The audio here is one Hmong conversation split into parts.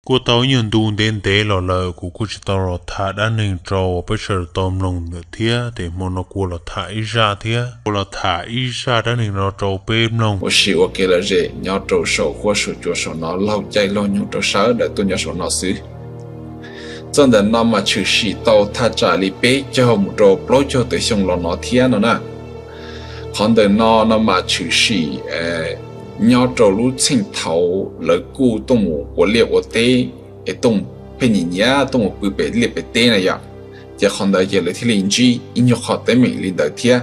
Kuj tau ib nyuag ntu ntev ntev los lawm kuv kuj tsis tau los tham dab neeg rau peb sawv daws tau mloog ntawm thiab, ces hmo no kuv los tham ib zaj thiab, kuv los tham ib zaj dab neeg no rau peb mloog. Ua si ua kev lom zem nyob rau saum huab saum cua saum no laug caij laug nyoog rau sawv daws tuaj nyob saum no xwb. Txoj ntawm no mas tshwm sim tau thaj tsam li peb caug mus rau plaub caug tawm xyoo los no thiab no na. Qhov ntawm no no mas tshwm sim nyob rau lub txheej thaum lawv kuj tuaj mus ua liaj ua teb, es tuaj mus pheej nyiam nyiam tuaj mus pw pem liaj pem teb na yom. Ces qhov ntawd ces lawv thiaj li ntsib ib nyuag qhov teeb meem li ntawd thiab.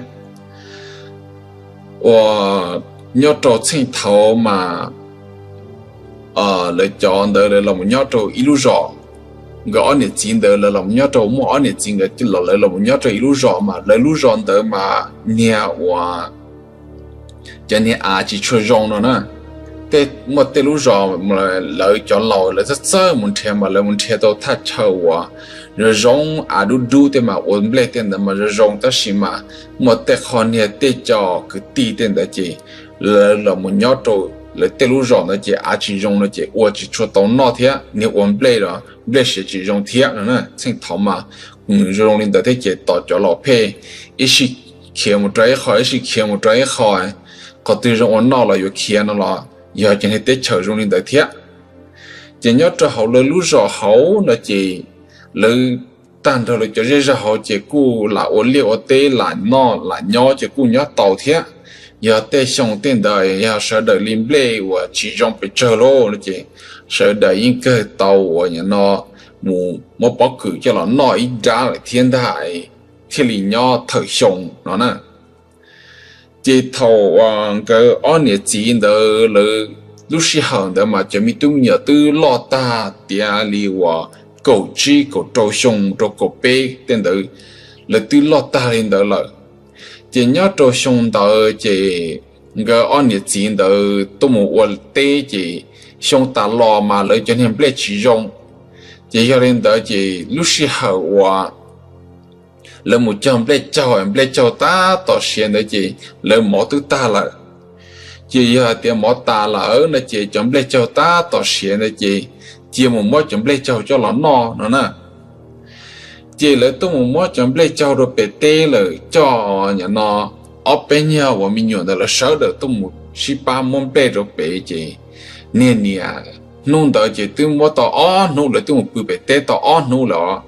Uas nyob rau txheej thaum mas lawv cov ntawd lawv los nyob rau ib lub zos. Nkawd ob niam txiv ntawd lawv los nyob rau, muaj ob niam txiv nkawd los lawv los nyob rau ib lub zos mas lawv lub zos ntawd mas niag uas cov niag av tsis tshua zoo no na. Tej, muaj tej lub zos lawv cov laus lawv txawj txawj mus nrhiav mas lawv mus nrhiav tau thaj chaw uas zoo zoo, av dub dub tej mas ua nplej tej ntawd mas zoo zoo, tab sis mas muaj tej qho niag tej cov kwv tij tej ntawd ces lawv los mus nyob rau lawv tej lub zos ntawd ces av tsis zoo no ces ua tsis tshua tau noj thiab, niag ua nplej los nplej siav tsis zoo thiab no na. Txheej thaum mas zoo li ntawd thiab ces tos cov laus pheej ib sij khiav mus rau ib qho ib sij khiav mus rau ib qho, qhov twg zoo ua noj los yuav khiav no los yog cov niag teb chaws zoo li ntawd thiab. Ces nyob rau hauv lawv lub zos hauv no ces lawv tag nrho lawv cov zej zog hauv ces kuj lam ua liaj ua teb lam noj lam nyob ces kuj nyob tau thiab. Yog tej xyoo tej ntawd yog sawv daws li nplej uas tsis zoo pes tsawg lauj no ces sawv daws yeej kawg tau uas no mus muab pob kws coj los noj ib nrab lawm thiab ntag, thiaj li nyob thawm xyoo no na. Ces thaum nkawd ob niam txiv ntawd lawv lub sij hawm ntawd mas cov me tub me nyuam twb loj tag tiav li uas kaum tsib kaum rau xyoo rau kaum peb tej ntawd, lawv twb loj tag li ntawd lawm. Ces nyob rau xyoo ntawd ces nkawd ob niam txiv ntawd tuaj mus ua teb ces xyoo tas los mas lawv cov niag nplej tsis zoo. Ces yog li ntawd ces lub sij hawm uas lawv mus cog nplej caug, nplej caug tab tom siav ntawd ces lawv mov twb tag lawm. Ces yog hais tias mov tas lawm no ces cov nplej caug tab tom siav ntawd ces cia mus muab cov nplej caug coj los noj no na. Ces lawv tuaj mus muab cov nplej caug rau pem teb lawm coj no ob peb nyuag uas me nyuam ntawd lawv sawv daws tuaj mus sib pab muab nplej rau pem ces niag niam hnub ntawd ces twb muab tau ob hnub, lawv twb mus pw pem teb tau ob hnub lawm os.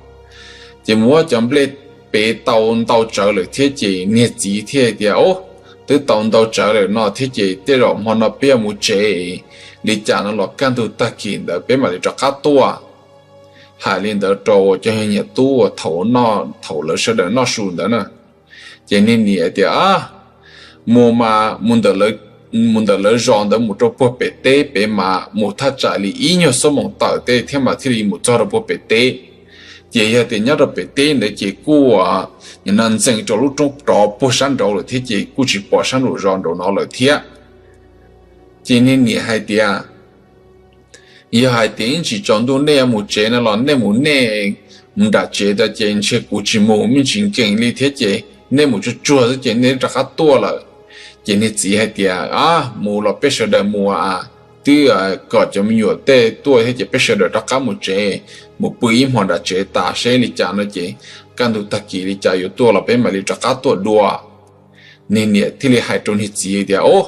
Ces muab cov nplej pem tau ntau tsawv lawm thiab ces niag txiv thiaj tias, Ub, twb tau ntau tsawv lawm no thiab ces tej zaum hmo no peb yuav mus tsev li cas no los kaj ntug tag kis ntawd peb mam li rov qab tuaj. Hais li ntawd rau cov niag niam tub uas thaum, thaum lawv sawv daws noj su ntawd na. Ces niag niam tias, Mus mas mus ntawm lawv, mus ntawm lawv zos ntawd mus rau puag pem teb pem mas mus thaj tsam li ib nyuag xuab moos tawm tej thiab mas thiaj li mus txog rau puag pem teb. Ces yog tias nyob rau pem teb ntawd ces kuj nim no ntxees rau lub roob rov puag sab nraud lawm thiab ces kuj tsis pom sab nraum zos nraum no lawm thiab. Ces niag niam hais tias, Yog hais tias ib ntsis tsaus ntuj nej yuav mus tsev no los nej mus nej, mus nram tsev tas ces ntshe kuv tsis mus me ntsis nkees li thiab ces nej mus tsuag tsuag xwb ces nej rov qab tuaj lawm. Ces niag txiv hais tias, Mus los peb sawv daws mus, twb kom cov me nyuam tej tuaj thiab ces peb sawv daws rov qab mus tsev, mus pw ib hmos nram tsev tas seb li cas no ces kaj ntug tag kis li cas yuav tuaj los peb mam li rov qab tuaj dua. Niag niam thiaj li hais rau niag txiv tias, Ub,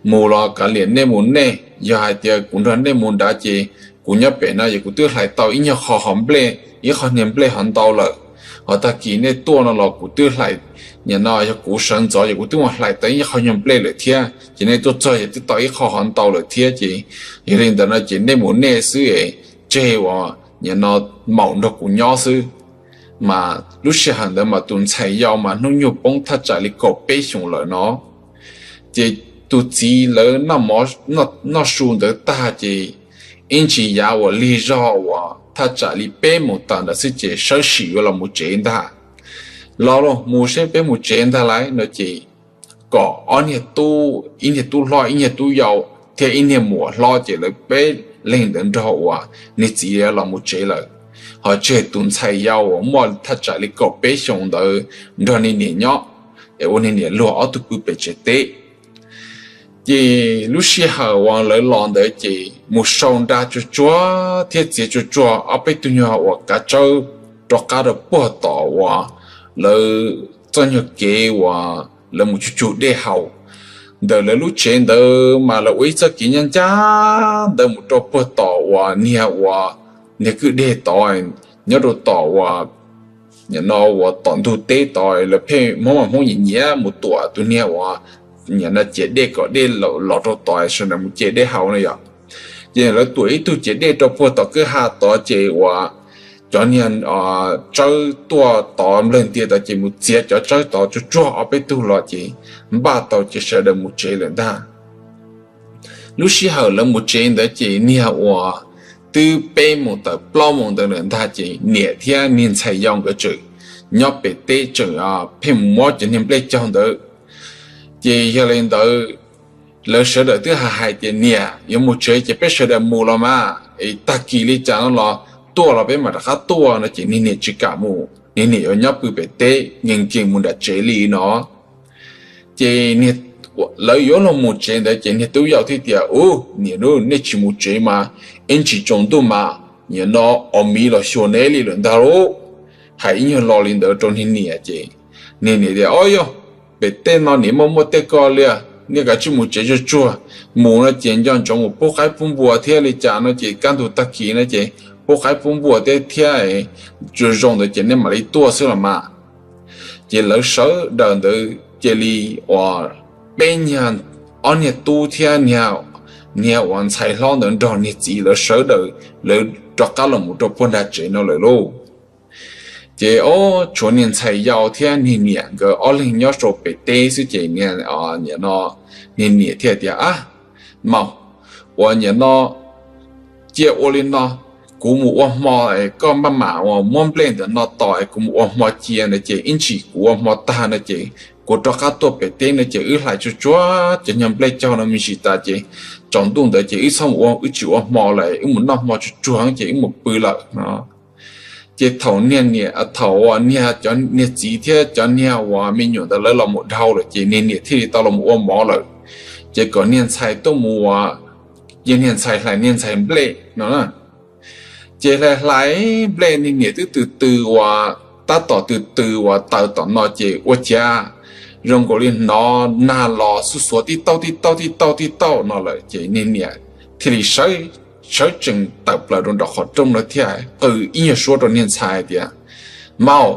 mus los kav liam nej mus nej, yog hais tias kuv nrog nej mus nrad ces kuv nyob pem no ces kuv twb hlais tau ib nyuag qho hov nplej, ib qho niag nplej hov ntau lawm. Hos tag kis nej tuaj no los kuv twb hlais, nim no yog kuv sawv ntxov ces kuv twb mus hlais tau ib qho nyuag nplej lawm thiab ces nej tuaj txog ces twb tau ib qho hov ntau lawm thiab ces yog li ntawd no ces nej mus nej xwb es tseg uas nim no maum nrog kuv nyob xwb. Mas lub sij hawm ntawd mas tus ntxhais yau mas hnub nyoog poob thaj tsam li kaum peb xyoos lawm no. Ces tus txiv lawv noj su ntawd tag ces ib ntsis yav uas lig zog uas thaj tsam li peb moos tawm ntawd xwb ces sawv sim yuav los mus tsev ntag. Los los mus seb peb mus tsev ntag lauj no ces kom ob niag tub, ib niag tub hlob ib niag tub yau thiab ib niag muam hlob ces lawv peb leeg ntawd nrog uas niag txiv los mus tsev lawm. Ho tseg tus ntxhais yau uas muaj thaj tsam li kaum peb xyoos ntawd nrog niag niam nyob, es ua niag niam luag ob tug pw pem tsev teb. Ces lub sij hawm uas lawv los ntawd ces mus sau nra tsuag tsuag thiab txiav tsuag tsuag ob peb tug nyuag uas kav tsawb rov qab rau puag tom uas lawv txoj nyuag kev uas lawv mus tsuag tsuag dej haus. Ntawm lawv lub tsev ntawd mas lawv ua ib txoj kev ncaj ncaj ntawd mus rau puag tom uas niag uas niag kwj deg tod, nyob rau tom uas nim no uas tom ntug teb tod lawv pheej Hmoob mas Hmoob nyiam nyiam mus tuam tus niag uas nim no ciam dej kom dej los rau tod sawv daws mus ce dej haus no yom. Ces lawv tuam ib tug ciam dej rau puag tom kwj ha tod ces uas cov niag tsawb tuaj tod nplawg ntias tod ces mus txiav cov tsawb tod tsuag tsuag ob peb tug los ces npaj tau ces sawv daws mus tsev lawm ntag. Lub sij hawm lawv mus tsev ntawd ces niag uas twb peb moos tawm plaub moos ntawd lawm ntag ces niam thiab niag ntxhais yau nkawd tseem nyob pem teb tseem pheej mus muab cov niag nplej caug ntawd. Ces yog li ntawd lawv sawv daws twb hais hais tias niam yuav mus tsev ces peb sawv daws mus los mas es tag kis li cas no los tuaj los peb mam rov qab tuaj no ces niag niam tsis kam mus, niag niam yuav nyob pw pem teb nkees nkees mus nram tsev li no. Ces lawv yuav los mus tsev ntawd ces niag tub yau thiaj tias, Ub, niam, nej tsis mus tsev mas ib ntsis tsaus ntuj mas nim no os miv los xyuas neb li lawm ntag lauj. Hais ib nyuag lo li ntawd rau niag niam ces niag niam tias, Ob, yog pem teb no niam muaj muaj tej ko li, nej kav tsij mus tsev tsuag tsuag. Mus no ces nco ntsoov mus pub qaib pub npua thiab li cas no ces kaj ntug tag kis no ces pub qaib pub npua thiab thiab tsuas zoo ntawd ces nej mam li tuaj xwb los mas. Ces lawv sawv daws ntawd cia li uas peb niag, ob niag tub thiab niag uas ntxhais hlob ntawd nrog niag txiv lawv sawv daws lawv rov qab los mus rau puag nram tsev no lawm lauj. Ces ob tshuav niag ntxhais yau thiab niag niam nkawd ob leeg nyob rau pem teb xwb ces niag, nim no niag niam thiaj tias, Ab, maum, uas nim no cia ua li no, kuv mus ua hmo, koj maj mam uas muab nplej ntawm no tos es kuv mus ua hmo cia ntawd ces ib ntsis kuv ua hmo tag no ces kuv rov qab tuaj pem teb no ces wb hlais tsuag tsuag cov nyuag nplej caug no me ntsis tas ces tsaus ntuj ntawd ces wb txhob mus ua, wb tsis ua hmo lawm, wb mus noj hmo tsuag tsuag ces wb mus pw lawm no. Ces thaum niag niam, thaum uas niag, cov niag txiv thiab cov niag uas me nyuam ntawd lawv los mus dhau lawm ces niag niam thiaj li tau los ua mov lawm. Ces kom niag ntxhais tuaj mus ua, ces niag ntxhais hlais niag ntxhais nplej no. Ces hlais hlais nplej niag niam twb tw tw uas tab tom tw tw uas taws tom no ces ua cas zoo nkaus li hnov nag los xuj xuav tib tauj tib tauj tib tauj tib tauj no lawm ces niag niam thiaj li sawv tsees tawm plaws rau nram qhov rooj no thiab qw ib nyuag suab rau niag ntxhais tias, Maum,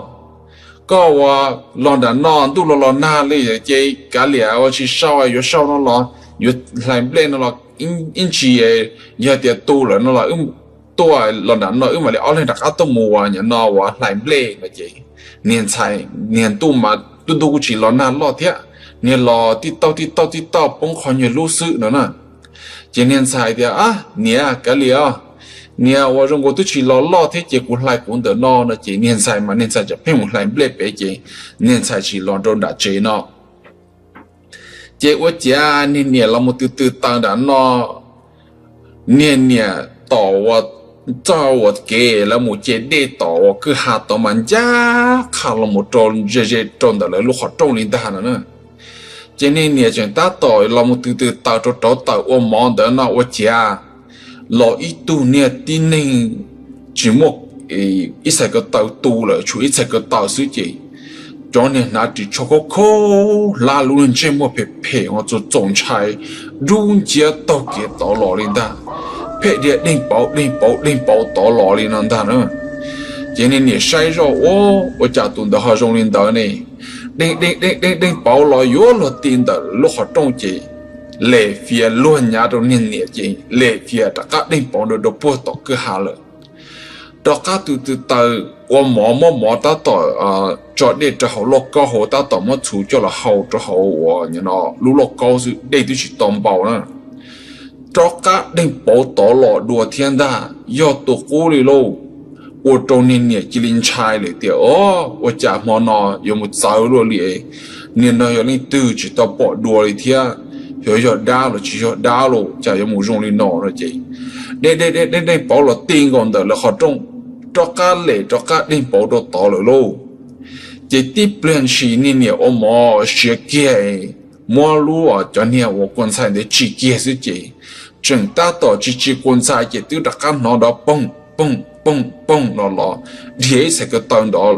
koj ua los nram no ntuj los los nag li ces kav liam ua tsis sau, yuav sau no los yuav hlais nplej no los ib ntsis, yog tias tu lawm no los wb tuaj los nram no wb mam li ob leeg rov qab tuaj mus uas nim no uas hlais nplej no ces niag ntxhais, niag ntuj mas ntuj ntuj kuj tsis los nag loj thiab, niag los tib tauj tib tauj tib tauj poob qho nyuag lub xwb no na. Ces niag ntxhais tias, Ab, niam, kav liam os, niag ua zoo nkaus twb tsis los loj thiab ces kuv hlais kuv ntawm no no ces niag ntxhais mas niag ntxhais tseem pheej mus hlais nplej pem ces niag ntxhais tsis los rau nram tsev no. Ces ua ciav niag niam los mus tw tw taws nram no, niag niam tom uas txoj uas kev lawv mus ce dej tom uas kwj ha tod mas ncaj qha los mus rau ze ze rau ntawm lawv lub qhov rooj li ntag no na. Ces niag niam tseem tab tom los mus tw tw taws rau rauv taws ua mov ntawd no ua ciav los ib tug niag tib neeg tsis muaj ib txhais ko taw tu lawm, tshuav ib txhais ko taw xwb ces cov niag hnav ris tsho khaub khaub hlab lub niag ntsej muag phem phem ho txaus txaus ntshai dub nciab taug kev tod los li ntag. Pheej dhia deeg pauv deeg pauv deeg pauv tod los li no ntag na. Ces niag niam saib zoj, Ua, ua cas tus ntawd ho zoo li ntawd ne? Deeg deeg deeg deeg deeg pauv los yuav luag ti ntawm lub qhov rooj ces lem fias luag nyav rau niag niam ces lem fias rov qab deeg pauv rau puag tom kwj ha lawm. Rov qab tw tw taws ua mov, muab mov tab tom tso dej rau hauv lauj kaub hauv, tab tom muab txhuv coj los hau rau hauv uas nim no lub lauj kaub xwb, dej twb tsis tau npau na. Rov qab deeg pauv tod los dua thiab ntag, yog tus qub li lauj. Ua rau niag niam cia li ntshai lawm tias, O, ua cas hmo no yuav mus txawv luaj li? Niag no yog leej twg tsis tau pom dua li thiab, yuav yog dab los tsis yog dab los cas yuav mus zoo li no no ces deeg deeg deeg deeg pauv los ti nkaus ntawm lawv qhov rooj, rov qab lem rov qab deeg pauv rau tod lawm lauj. Ces tib pliag ntshis niag niam ua mov siav kiag muab lub cov niag uas kua ntxhais ntawd tsim kiag xwb ces tseem tab tom tsis tsis kua ntxhais ces twb rov qab hnov nrov poog poog poog poog los los dhia ib txhais ko taw nrov,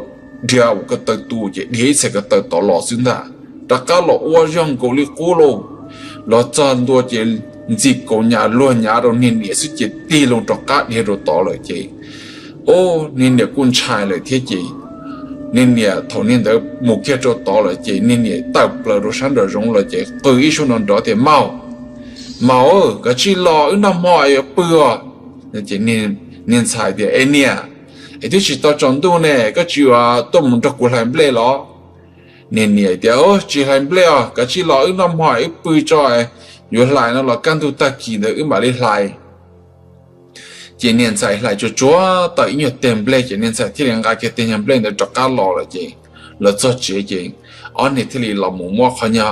dhia ua ko taw tu ces dhia ib txhais ko taw tod los xwb ntag. Rov qab los ua zoo nkaus li qub lauj. Los txog ntua ces ntxim kaus nyav luag nyav rau niag niam xwb ces tig loo rov qab dhia rau tod lawm ces, o, niag niam kuj ntshai lawm thiab ces niag niam thaum niag ntawd mus kiag rau tod lawm ces niag niam tawm plaws rau sab nraum zoov lawm ces qw ib suab nrov nrov tias, Maum, maum, kav tsij los wb noj hmo yuav pw os. Niag ntxhais tias, Es niam, es twb tsis tau tsaus ntuj ne, koj tsis tuaj mus nrog kuv hlais nplej los? Niag niam tias, Tsis hlais nplej os, kav tsij los wb noj hmo wb pw tso, yuav hlais no los kaj ntug tag kis ntawd wb mam li hlais. Ces niag ntxhais hlais tsuag tsuag tau ib nyuag teg nplej ces niag ntxhais thiaj li nqa kiag teg nyuag nplej ntawd rov qab los lawm ces los txog tsev ces ob niag thiaj li los mus muab qhov nyuag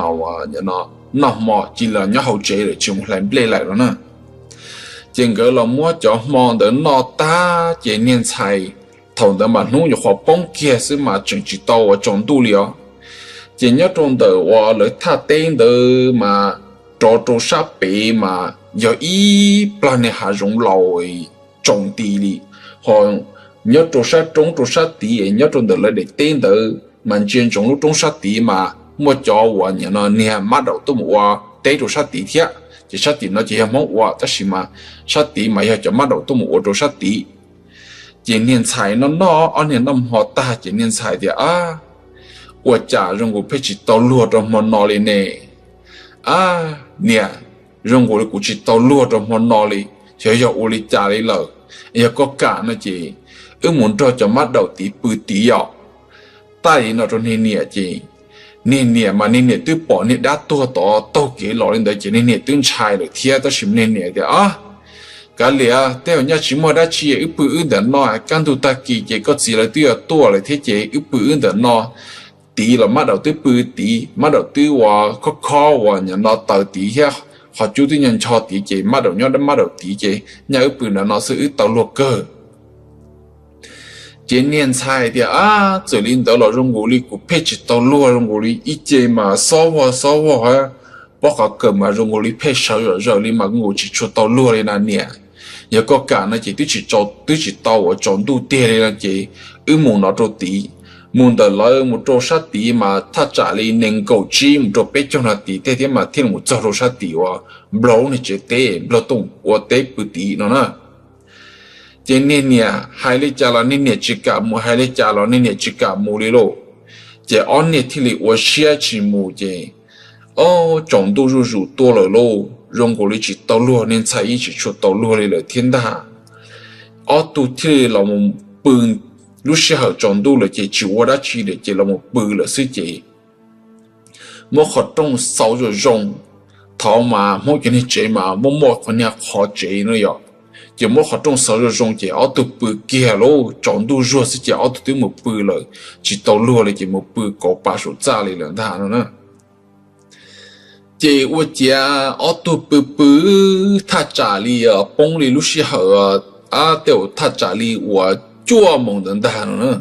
noj hmo cia li los nyob hauv tsev lawm tsis mus hlais nplej lawm no na. Ces nkawd los muab cov hmo ntawd noj tag ces niag ntxhais thaum ntawd mas hnub nyuam qhuav poob kiag xwb mas tseem tsis tau ua tsaus ntuj li os. Ces nyob rau ntawm uas lawv thaj teb ntawd mas rov rau sab pem mas yog ib plag niag hav zoov laus tsaus nti li, ho nyob rau sab roob rau sab tid nyob rau ntawm lawv daim teb ntawd mas ntsia ntsoov lub roob sab tid mas muaj cov uas niag mab daum tuaj mus ua teb rau sab tid thiab ces sab tim no ces yog Hmoob ua tab sis mas sab tid mas yog cov mab daum tuaj mus ua rau sab tid. Ces niag ntxhais noj noj ob niag noj hmo tag ces niag ntxhais tias, Ab, ua cas zoo nkaus pheej tsis tau luag rau hmo no li ne? Ab niam, zoo nkaus li kuv tsis tau luag rau hmo no li, xyov yog ua li cas li lawm. Yog koj kam no ces wb mus nrog cov mab daum tid pw tid os. Tag li no rau niag niam ces niag niam mas niag niam twb pom niag dab tuag tod taug kev los li ntawd ces niag niam twb ntshai lawm thiab tab sis niag niam tias, Ab, kav liam, tej zaum nyaj tsis muaj dab tsi, wb pw wb ntawm no, kaj ntug tag kis ces koj txiv lawv twb yuav tuaj lawm thiab ces wb pw wb ntawm no. Tid los mab daum twb pw tid, mab daum twb ua khob khob uas nyob no taws tid thiab, qhov cub twb nyob ncho tid ces mab daum nyob mab daum tid ces nyaj wb pw ntawm no xwb wb tau luag kawg. Ces niag ntxhais tias, Ab, txawm li ntawd los zoo nkaus li kuv pheej tsis tau luag, zoo nkaus li ib ce mas xob vog xob vog, pob qhov kawm mas zoo nkaus li pheej sawv zom zaws li mas zoo nkaus tsis tshua tau luag li na niam. Yog koj kam no ces twb tsis tau ua tsaus ntuj tiag li no ces wb mus no rau tid, mus ntawm lawv mus rau sab tid mas thaj tsam li nees nkaum tsib mus rau peb caug nas this tej thiab mas thiaj li mus txog rau sab tid uas Nplog lub niag tsev teb, Nplog tuaj ua teb pw tid no na. Ces niag niam hais li cas los niag niam tsis kam mus, hais li cas los niag niam tsis kam mus li lauj. Ces ob niag thiaj li ua siab tsis mus ces, o, tsaus ntuj zuj zus tuaj lawm lauj, zoo nkaus li tsis tau luag, niag ntxhais yeej tsis tshua tau luag li lawm thiab ntag. Ob tug thiaj li los mus pw, lub sij hawm tsaus ntuj lawm ces tsis ua dab tsi lawm ces los mus pw lawm xwb ces muab qhov rooj xauv zoo zoo. Thaum mas Hmoob cov niag tsev mas muaj muaj qhov niag qhov tsev no yom, ces muab qhov rooj xauv zoo zoo ces ob tug pw kiag lauj, tsaus ntuj zuag xwb ces ob tug twb mus pw lawm, tsis tau luag li ces mus pw kauv pa saum txaj li lawm ntag no na. Ces ua ciav ob tug pw pw thaj tsam li poob li lub sij hawm, ab, tej zaum thaj tsam li uas cuaj moos ntawd ntag no na.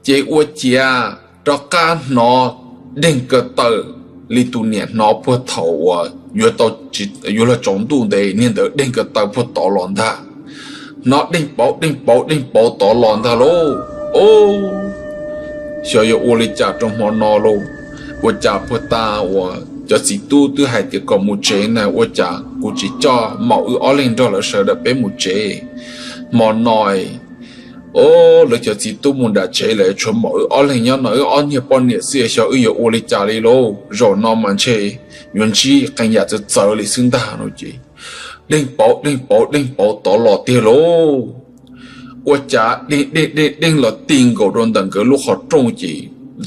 Ces ua ciav rov qab hnov deeg ko taw li tus niam hnov puag thaum uas yuav tau, yuav luag tsaus ntuj ntev niag ntawd deeg ko taw puag tod los ntag. Hnov deeg pauv deeg pauv deeg pauv tod los ntag lauj. O, xyov yuav ua li cas rau hmo no lauj. Ua cas puag ta uas cov txiv tub twb hais tias kom mus tsev na, ua cas kuv tsis coj maum wb ob leeg nrog lawv sawv daws peb mus tsev? Hmo no, o, lawv cov txiv tub mus nram tsev lawm tshuav maum wb ob leeg nyob no, wb ob niag poj niam xwb xyov wb yuav ua li cas li lauj. Zaum no mas ntshe yuav ntsib qee yam txawv txawv li xwb ntag no ces deeg pauv deeg pauv deeg pauv tod los tiag lauj. Ua cas deeg deeg deeg deeg los ti nkaus rau ntawm nkawd lub qhov rooj ces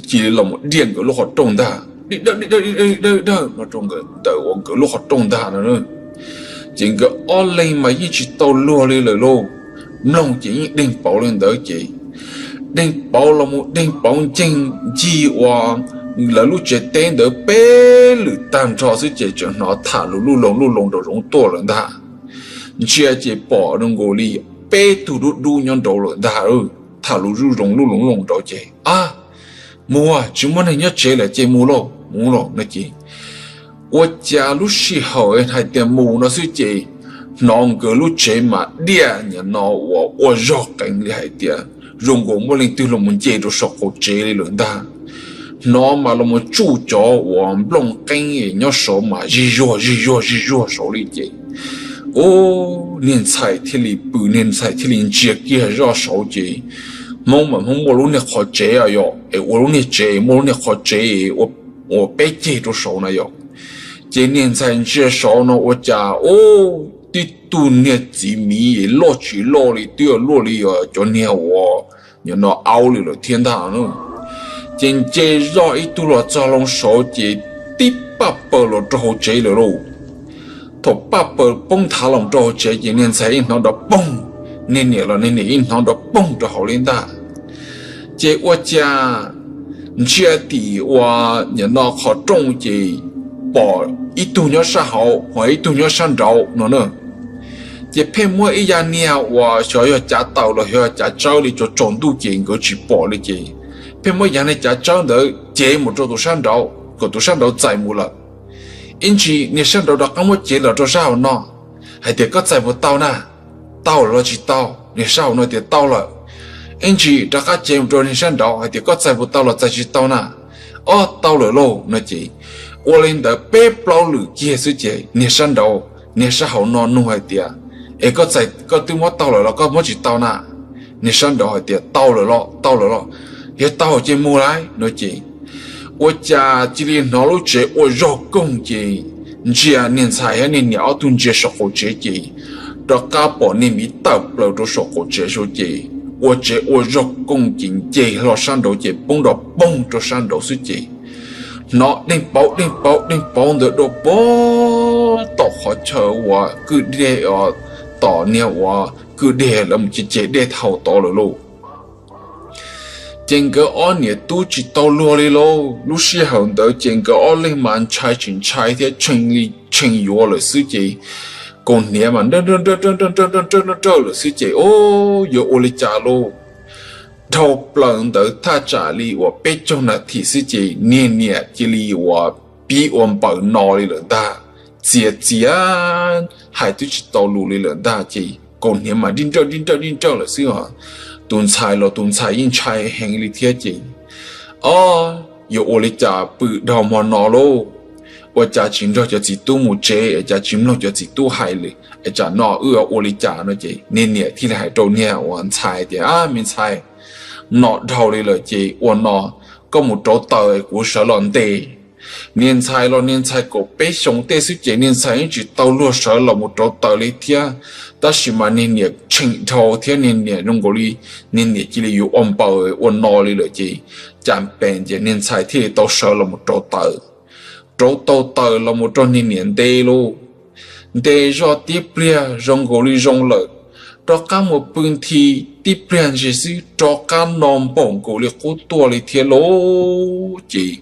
cia li los mus diaj nkawd lub qhov rooj ntag, dawj dawj no rau ntawm uas nkawd lub qhov rooj ntag no. Ces nkawd ob leeg mas yeej tsis tau luag li lawm lauj. Mloog ces yeej deeg pauv li ntawd ces deeg pauv los mus deeg pauv nceeg ncig uas lawv lub tsev teb ntawd peb lwm tag nrho xwb ces tseem hnov tham lus luj loo luj loo nraum zoov tuaj lawm ntag. Ntsia ces pom zoo nkaus li peb tug dub dub nyob nraud lawm ntag. Tham lus luj loo luj loo luj loo nraud ces, a, mus, tsis muaj neeg nyob tsev lawm ces mus lauj. mus los no ces, ua cas lub sij hawm hais tias mus no xwb ces hnov nkawd lub tsev mas diaj nyiam no uas ua zog qees li hais tias zoo nkaus muaj leej twg los mus nce rau saum qaum tsev li lawm ntag. Hnov mas los mus tsuj cov uas nplooj qeeb nyob saud mas zig zuag zig zuag zig zuag saud li ces, ub, niag ntxhais thiaj li pw, niag ntxhais thiaj li ntsia kiag zoj saud ces, Hmoob mas Hmoob muaj lub niag qhov tsev yom, es ua lub niag tsev, muaj lub niag qhov tsev ua peb ceg rau saud na yom. Ces niag ntxhais ntsia saud no ua cas, ub, tib tug niag txiv miv loj tsis loj li twb luaj li cov niag uas nyob no aub li lawm thiab ntag. Ces nce zoj ib tug los txog loo saud ces tib paj paws los rau hauv tsev lawm lauj. Thaum paj paws poob thav los rau hauv tsev ces niag ntxhais yeej hnov nrov poog, niag niam los niag niam yeej hnov nrov poog rau hauv li ntag. Ces ua cas ntsia tim uas nyob no qhov rooj ces pom ib tug nyob sab hauv ho ib tug nyob sab nraud no na. Ces pheej muab ib yam niag uas xyov yog cav taws los xyov yog cav tsawb li tsaus tsaus ntuj ces nkawd tsis pom li ces pheej muab yam niag cav tsawb ntawd cev mus rau tus sab nraud kom tus sab nraud txais mus lawm. Ib ntsis niag sab nraud rov qab muab cev los rau sab hauv no hais tias, Koj txais puas tau na? Tau los tsis tau? Niag sab hauv no tias, Tau lawm. Ib ntsis rov qab cev mus rau niag sab nraud hais tias, Koj txais puas tau los txais tsis tau na? Ob, tau lawm lauj no ces ua li ntawd peb plaub lwm kiag xwb ces niag sab nraud, niag sab hauv no nug hais tias, Es koj txais, koj twb muab tau lawm los koj muab tsis tau na? Niag sab nraud hais tias, Tau lawm los tau lawm los, yog tau ces mus lauj no ces ua cas cia li hnov lub tsev ua zog koog ces ntsia niag ntxhais thiab niag niam ob tug ntsia saum qaum tsev ces rov qab pom niag miv tawm plaws rau saum qaum tsev saud ces ua tsev ua zog koog ces nce hlo sab nraud ces poob nrov poog rau sab nraud xwb ces hnov deeg pauv deeg pauv deeg pauv ntawd dua pem tom qhov chaw uas kwj deg, tom niag uas kwj deg lawv mus ce ce dej thaum tod lawm lauj. Ces nkawd ob niam tub tsis tau luag li lauj. Lub sij hawm ntawd ces nkawd ob leeg mas ntshai tsis ntshai thiab tshee li tshee yuav lawm xwb ces kaus hniav mas nrawj nrawj nrawj nrawj nrawj lawm xwb ces, Ub, yuav ua li cas lauj? Dhau plaws ntawd thaj tsam li uas peb caug nas this xwb ces niag niam cia li uas pib ua npaws no li lawm ntag. Txias txias, hais twb tsis tau lus li lawm ntag ces kaus hniav mas dib nrawj dib nrawj dib nrawj lawm xwb os. Tus ntxhais los tus ntxhais yeej ntshai heev li thiab ces, Ob, yuav ua li cas pw dhau hmo no lauj? Ua cas tsis nrog cov txiv tub mus tsev es cas tsis mloog cov txiv tub hais li, es tsam no wb ua li cas no ces niag niam thiaj li hais rau niag uas ntxhais tias, Ab, me ntxhais, no dhau li lawm ces ua no, koj mus rauv taws kuv sawv los ntes. Niag ntxhais los niag ntxhais kaum peb xyoos tej xwb ces niag ntxhais yeej tsis tau luag sawv los mus rauv taws li thiab. Tab sis mas niag niam tshee dhau thiab niag niam zoo nkaus li niag niam cia li yuav ua npaws ua no li lawm ces cas pes ces niag ntxhais thiaj li tau sawv los mus rauv taws. Rauv tau taws los mus rau niag niam nte lauj. Nte zog tib pliag zoo nkaus li zoo lawm, rov qab mus pw nthi tib pliag ntsis xwb rov qab no npaum nkaus li qub tuaj li thiab lauj. Ces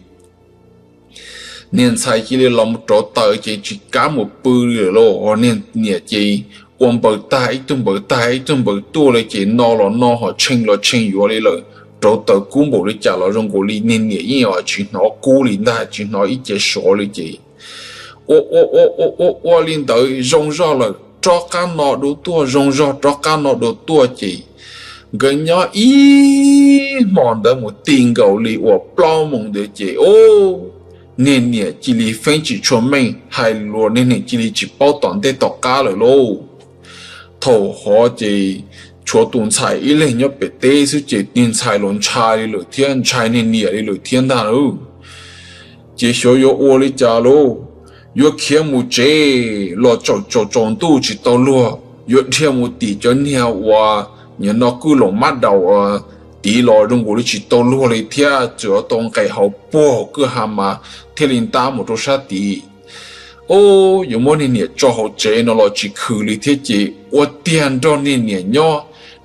niag ntxhais cia li los mus rauv taws ces tsis kam mus pw li lawm lauj. Niag niam ces ua npaws tag ib tug npaws tag ib tug npaws tuaj li ces no los no ho tshee los tshee yuav li lawm. Rauv taws kub npaum li cas los zoo nkaus li niag niam yeej tsis hnov kub li ntag, tsis hnov ib ce sov li ces ua ua ua ua ua ua li ntawd zoo zog lawm rov qab no dua tuaj, zoo zog rov qab no dua tuaj ces nkawd nyob ib hmos ntawd mus ti nkaus li uas plaub moos ntawd ces, Ub, niag niam cia li feeb tsis tshua meej, hais lus niag niam cia li tsis paub tom ntej tom qab lawm lauj. Thaum hov ces tshuav tus ntxhais ib leeg nyob pem teb xwb ces niag ntxhais los ntshai li lawm thiab ntshai niag niam li lawm thiab ntag lauj. Ces xyov yuav ua li cas lauj, yuav khiav mus tsev los tsaus tsaus ntuj tsis tau luag, yuav dhia mus tim cov niag uas nim no kwj loos mab daus tid los zoo nkaus li tsis tau luag li thiab, txawm tau nqes hauv puag kwj ha mas thiaj li ntab mus rau sab tid. Ub, yuav muab niag niam tso hauv tsev no los tsis khwv li thiab ces ua tiag nrog niag niam nyob.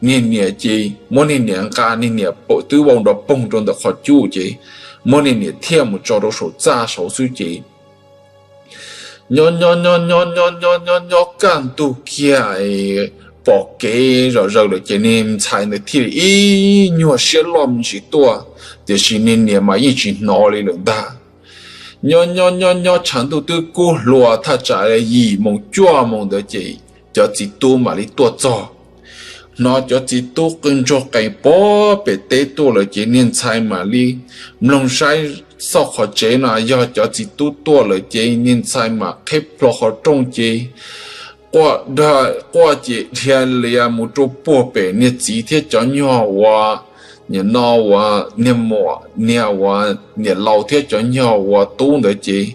Niag niam ces muab niag niam nqa, niag niam pom twb vau nrov poog rau ntawm qhov cub ces muab niag niam thiaj mus tso rau saum txaj saud xwb ces nyob nyob nyob nyob nyob nyob nyob nyob kaj ntug kiag pom kev zom zaws lawm ces niag ntxhais ntawd thiaj li ib nyuag siab loj me ntsis tuaj, tiam sis niag niam mas yeej tsis hnov li lawm ntag. Nyob nyob nyob nyob tshav ntuj twb kub hluas thaj tsam yim moos cuaj moos ntawd ces cov txiv tub mam li tuaj txog. Hnov cov txiv tub qw ntsuag qees pem teb tuaj lawm ces niag ntxhais mam li mloog saib xauj qhov tsev no yog cov txiv tub tuaj lawm ces niag ntxhais mam qheb plho qhov rooj ces quaj, quaj ces dhia lias mus rau puag pem niag txiv thiab cov nyuag uas, nim no uas niag muam, niag uas niam laus thiab cov nyuag uas tub ntawd ces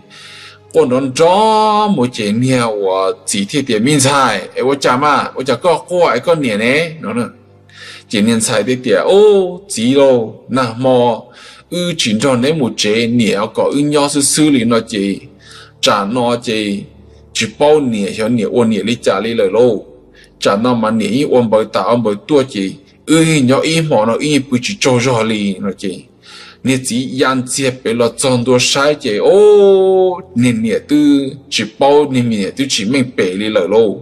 quaj nrov nrov mus ces niag uas txiv thiaj tias, Me ntxhais, es ua cas mas, ua cas koj quaj es koj niam ne? no. Ces niag ntxhais thiaj tias, Ub, txiv lauj, nag hmo wb tsis nrog neb mus tsev, niam kom wb nyob xwb xwb li no ces tsam no ces tsis paub niam xyov niam ua niam li cas li lawm lauj. Tsam no mas niam yeej ua npaws tas ua npaws tuaj ces wb nyob ib hmo no wb yeej pw tsis tsaug zog li no ces niag txiv ya ntxiag pem los txog ntua saib ces, ub, niag niam twb tsis paub, niag niam twb tsis meej pem li lawm lauj.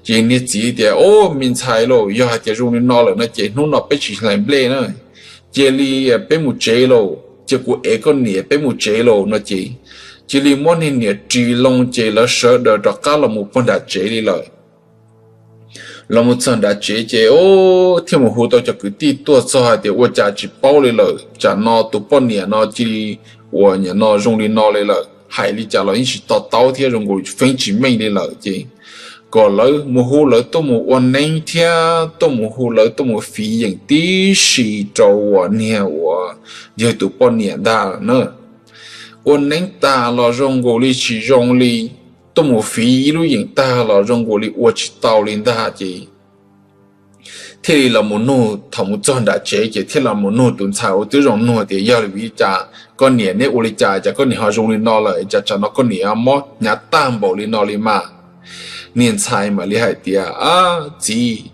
Ces niag txiv tias, Ub, me ntxhais lauj, yog hais tias zoo li no lawm no ces hnub no peb tsis hlais nplej na, cia li peb mus tsev lauj, cia kuv ev koj niam peb mus tsev lauj no ces cia li muab niag niam ris loo ces lawv sawv daws rov qab los mus puag nram tsev li lawm. Los mus txog nram tsev ces thiaj mus hu tau cov kwv tij tuaj txog hais tias, Ua cas tsis paub li lawm, tsam no tus poj niam no cia li uas nim no zoo li no li lawm, hais li cas los yeej tsis to taub thiab zoo nkaus feeb tsis meej li lawm ces kom lawv mus hu lawv tuaj mus ua neeb thiab tuaj mus hu lawv tuaj mus fiv yeem tib si rau uas niag uas yawg tus poj niam ntag na. Ua neeb tag los zoo nkaus li tsis zoo li, tuaj mus fiv ib lub yeem tag los zoo nkaus li ua tsis tau li ntag ces thiaj li los mus nug, thaum mus txog nram tsev ces thiaj los mus nug tus ntxhais uas twb zoo nug tias, Yog li cas koj niam neb ua li cas cas koj niam ho zoo li no lawm, cas tsam no koj niam mob hnyav tag npaum li no li mas? Niag ntxhais mam li hais tias, Txiv,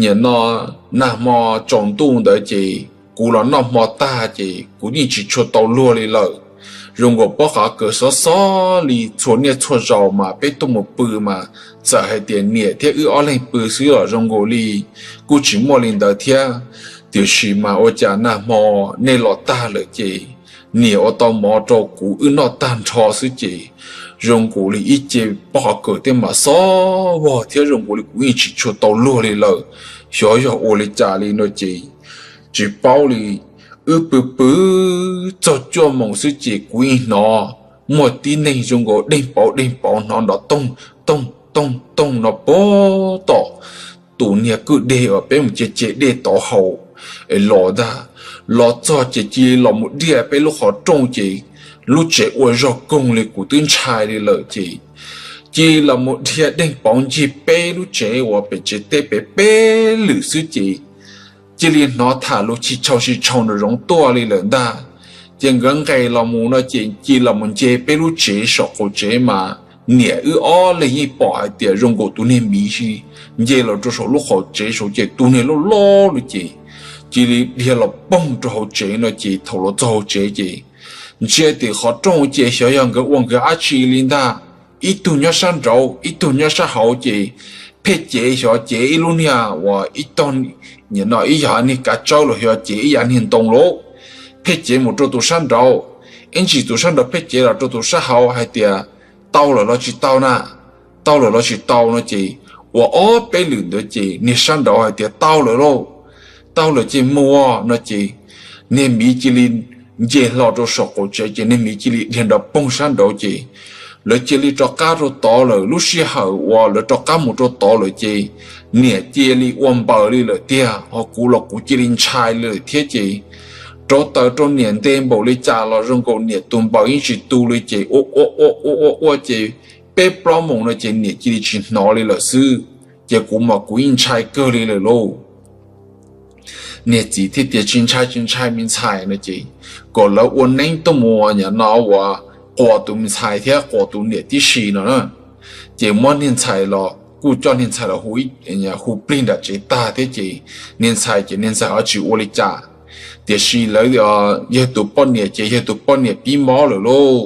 nim no nag hmo tsaus ntuj ntawd ces kuv los noj hmo tag ces kuv yeej tsis tshua tau luag li lawm. Zoo nkaus pob qhov kawm xob xob li txhua niaj txhua zaus mas peb tuaj mus pw mas txawm hais tias niam thiab wb ob leeg pw xwb los zoo nkaus li kuj tsis muaj li ntawd thiab. Tiam sis mas ua cas nag hmo nej los tag lawm ces niam ua tau mov rau kuv wb noj tag nrho xwb ces zoo nkaus li ib ce pob qhov kawm tej mas xob vog thiab zoo nkaus li kuv yeej tsis tshua tau luag li lawm, xyov yog ua li cas li no ces tsis paub li. Wb pw pw txog cuaj moos xwb ces kuv yeej hnov muaj tib neeg zoo nkaus deeg pauv deeg pauv hnov nrov toog toog toog toog no puag tom tus niag kwj deg uas peb mus ce ce dej tod hauv es los ntag. Los txog ces cia li los mus diaj peb lub qhov rooj ces lub tsev ua zog koog li kuv twb ntshai li lawm ces cia li los mus dhia deeg pauv ncig peb lub tsev uas pem tsev teb pem peb lwm xwb ces cia li hnov tham lus tsis tshau tsis tshau nraum zoov tuaj li lawm ntag. Ces nkawd nqes los mus no ces cia li los mus nce peb lub tsev saum qaum tsev mas niam wb ob leeg yeej pom hais tias zoo nkaus tus niag miv nce los rau saum lub qhov tsev saud ces tus niag loj loj li ces cia li dhia los poog rau hauv tsev no ces thaum los txog hauv tsev ces ntsia tim qhov rooj ces xyov yog nkawd ua nkawd dab tsi li ntag. Ib tug nyob sab nraud ib tug nyob sab hauv ces phem cev xyov cev ib lub niag uas ib tog, nim no ib yam niag kav tsawb los xyov cev ib yam niag ntoo lauj. Phem cev mus rau tus sab nraud, ib ntsis tus sab nraud phem cev los rau tus sab hauv hais tias tau lawm los tsis tau na, tau lawm los tsis tau no ces uas ob peb lwm ntawd ces niag sab nraud hais tias tau lawm lauj, tau lawm ces mus no ces niag miv cia li nce hlo rau saum qaum tsev ces niag miv cia li dhia nrov poog sab nraud ces lawv cia li rov qab rau tod lawm. Lub sij hawm uas lawv rov qab mus rau tod lawm ces niam cia li ua npaws li lawm tiag, ho kuv los kuv cia li ntshai li lawm thiab ces rauv taws rau niam nte npaum li cas los zoo nkaus niam tus npaws yeej tsis tu li ces ua ua ua ua ua ces peb plaub moos no ces niam cia li tsis hnov li lawm xwb. Ces kuv mas kuv yeej ntshai kawg li lawm lauj. Niag txiv thiaj tias tsis ntshai tsis ntshai me ntxhais no ces kom lawv ua neeb tuaj mus nim no uas quas tus me ntxhais thiab quas tus niam tib si no na. Ces muab niag ntxhais los kuj coj niag ntxhais los hu plig nram tsev tag thiab ces niag ntxhais ces niag ntxhais ho tsis ua li cas. Tiam sis lawv yawg tus poj niam ces yawg tus poj niam pib mob lawm lauj.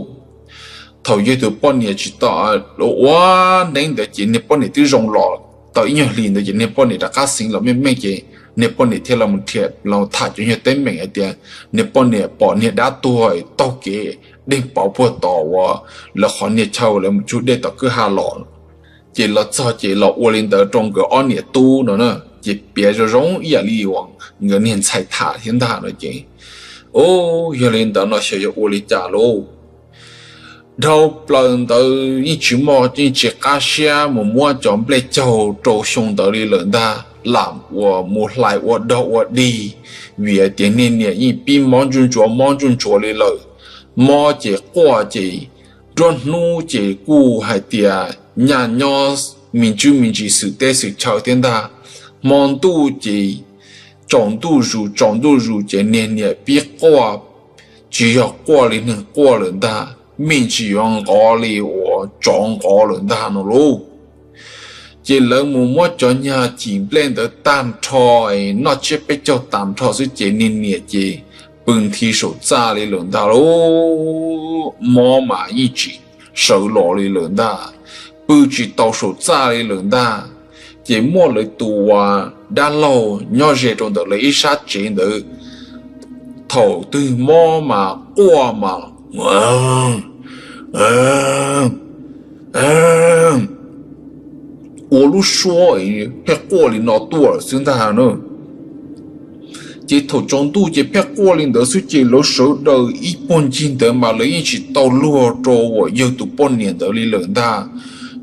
Thaum yawg tus poj niam tsis tau ua neeb ntawd ces niag poj niam twb zoo los tau ib nyuag hlis ntawd ces niag poj niam rov qab xeev los meej meej ces niag poj niam thiaj los mus nrhiav los tham cov nyuag teeb meem hais tias niag poj niam pom niag dab tuag taug kev deeg pauv puag tom uas lawv qhov niag chaw lawv mus cug dej tom kwj ha los. Ces los txog ces los ua li ntawd rau nkawd ob niam tub no na, ces piav zoo zoo ib yam li uas nkawd niag ntxhais tham thiab ntag no ces, o, yog li ntawd no xyov yuav ua li cas lauj. Dhau plaws ntawd yeej tsis muaj, yeej tsis qab siab mus muab cov nplej caug rau xyoo ntawd li lawm ntag, lam uas mus hlais ua dog ua dig, vim hais tias niag niam yeej pib mob ntsuj ntsuav mob ntsuj ntsuav li lawm. Mob ces quaj ces nruab hnub ces kuj hais tias nyaj nyob me ntsis me ntsis xwm teb xwm chaw thiab ntag. Hmo ntuj ces tsaus ntuj zus tsaus ntuj zus ces niag niam pib quaj, tsis yog quaj li neeg quaj lawm ntag, me ntsis yuav nqov li uas tsov nqov lawm ntag no lauj. Ces lawv mus muab cov nyuag cim nplej ntawd tag nrho, noj tsiab peb caug tag nrho xwb ces niag niam ces pw nthi saum txaj li lawm ntag lauj. Mob mas yeej tsis sawv los li lawm ntag, pw tsis tau saum txaj li lawm ntag. Ces muaj lawv tus uas dab laug nyob ze rau ntawm lawv ib sab tsev ntawd, thaum twg mob mas quaj mas ua lub suab pheej quaj li no tuaj lawm xwb ntag na. Ces thaum tsaus ntuj ces pheej quaj li ntawd xwb ces lawv sawv daws ib puag ncig ntawd mas lawv yeej tsis tau luag rau uas yawg tus poj niam ntawd li lawm ntag.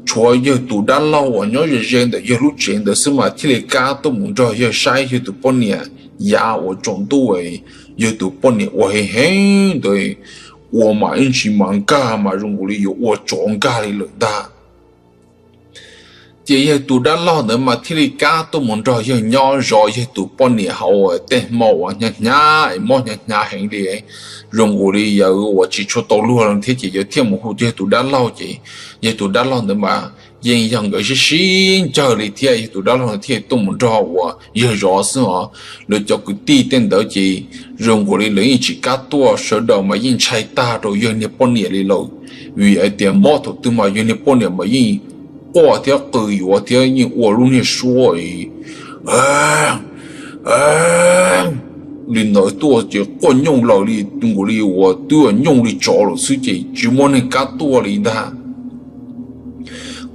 Tshuav yawg tus dab laug uas nyob ze ze ntawm yawg lub tsev ntawd xwb mas thiaj li kam tuaj mus nrog yawg saib yawg tus poj niam yav uas tsaus ntuj yawg tus poj niam ua heev heev ntawd, ua mas ib ntsis mas nkag mas zoo nkaus li yuav ua tsov nkag li lawm ntag. Ces yawg tus dab laug ntawd mas thiaj li kam tuaj mus nrog yawg nyob zov yawg tus poj niam hauv tej hmo uas hnyav hnyav es mob hnyav hnyav heev li, zoo nkaus li yawg uas tsis tshua tau luag li thiab ces yawg thiaj mus hu yawg tus dab laug ces yawg tus dab laug ntawd mas yeej yog nkawd sib sib ncawg li thiab yawg tus dab laug ntawd thiaj tuaj mus nrog uas yawg zov xwb os. Lawv cov kwv tij tej ntawd ces zoo nkaus li lawv yeej tsis kam tuaj, sawv daws mas yeej ntshai tag rau yawg niag poj niam li lawm, vim hais tias mob thaum twg mas yawg niag poj niam mas yeej quaj thiab qw yuav thiab yeej ua lub niag suab li ntawd tuaj ces quaj nyooj laws li nkaus li uas twb nyooj li tsov lawm xwb ces tsis muaj neeg kam tuaj li ntag.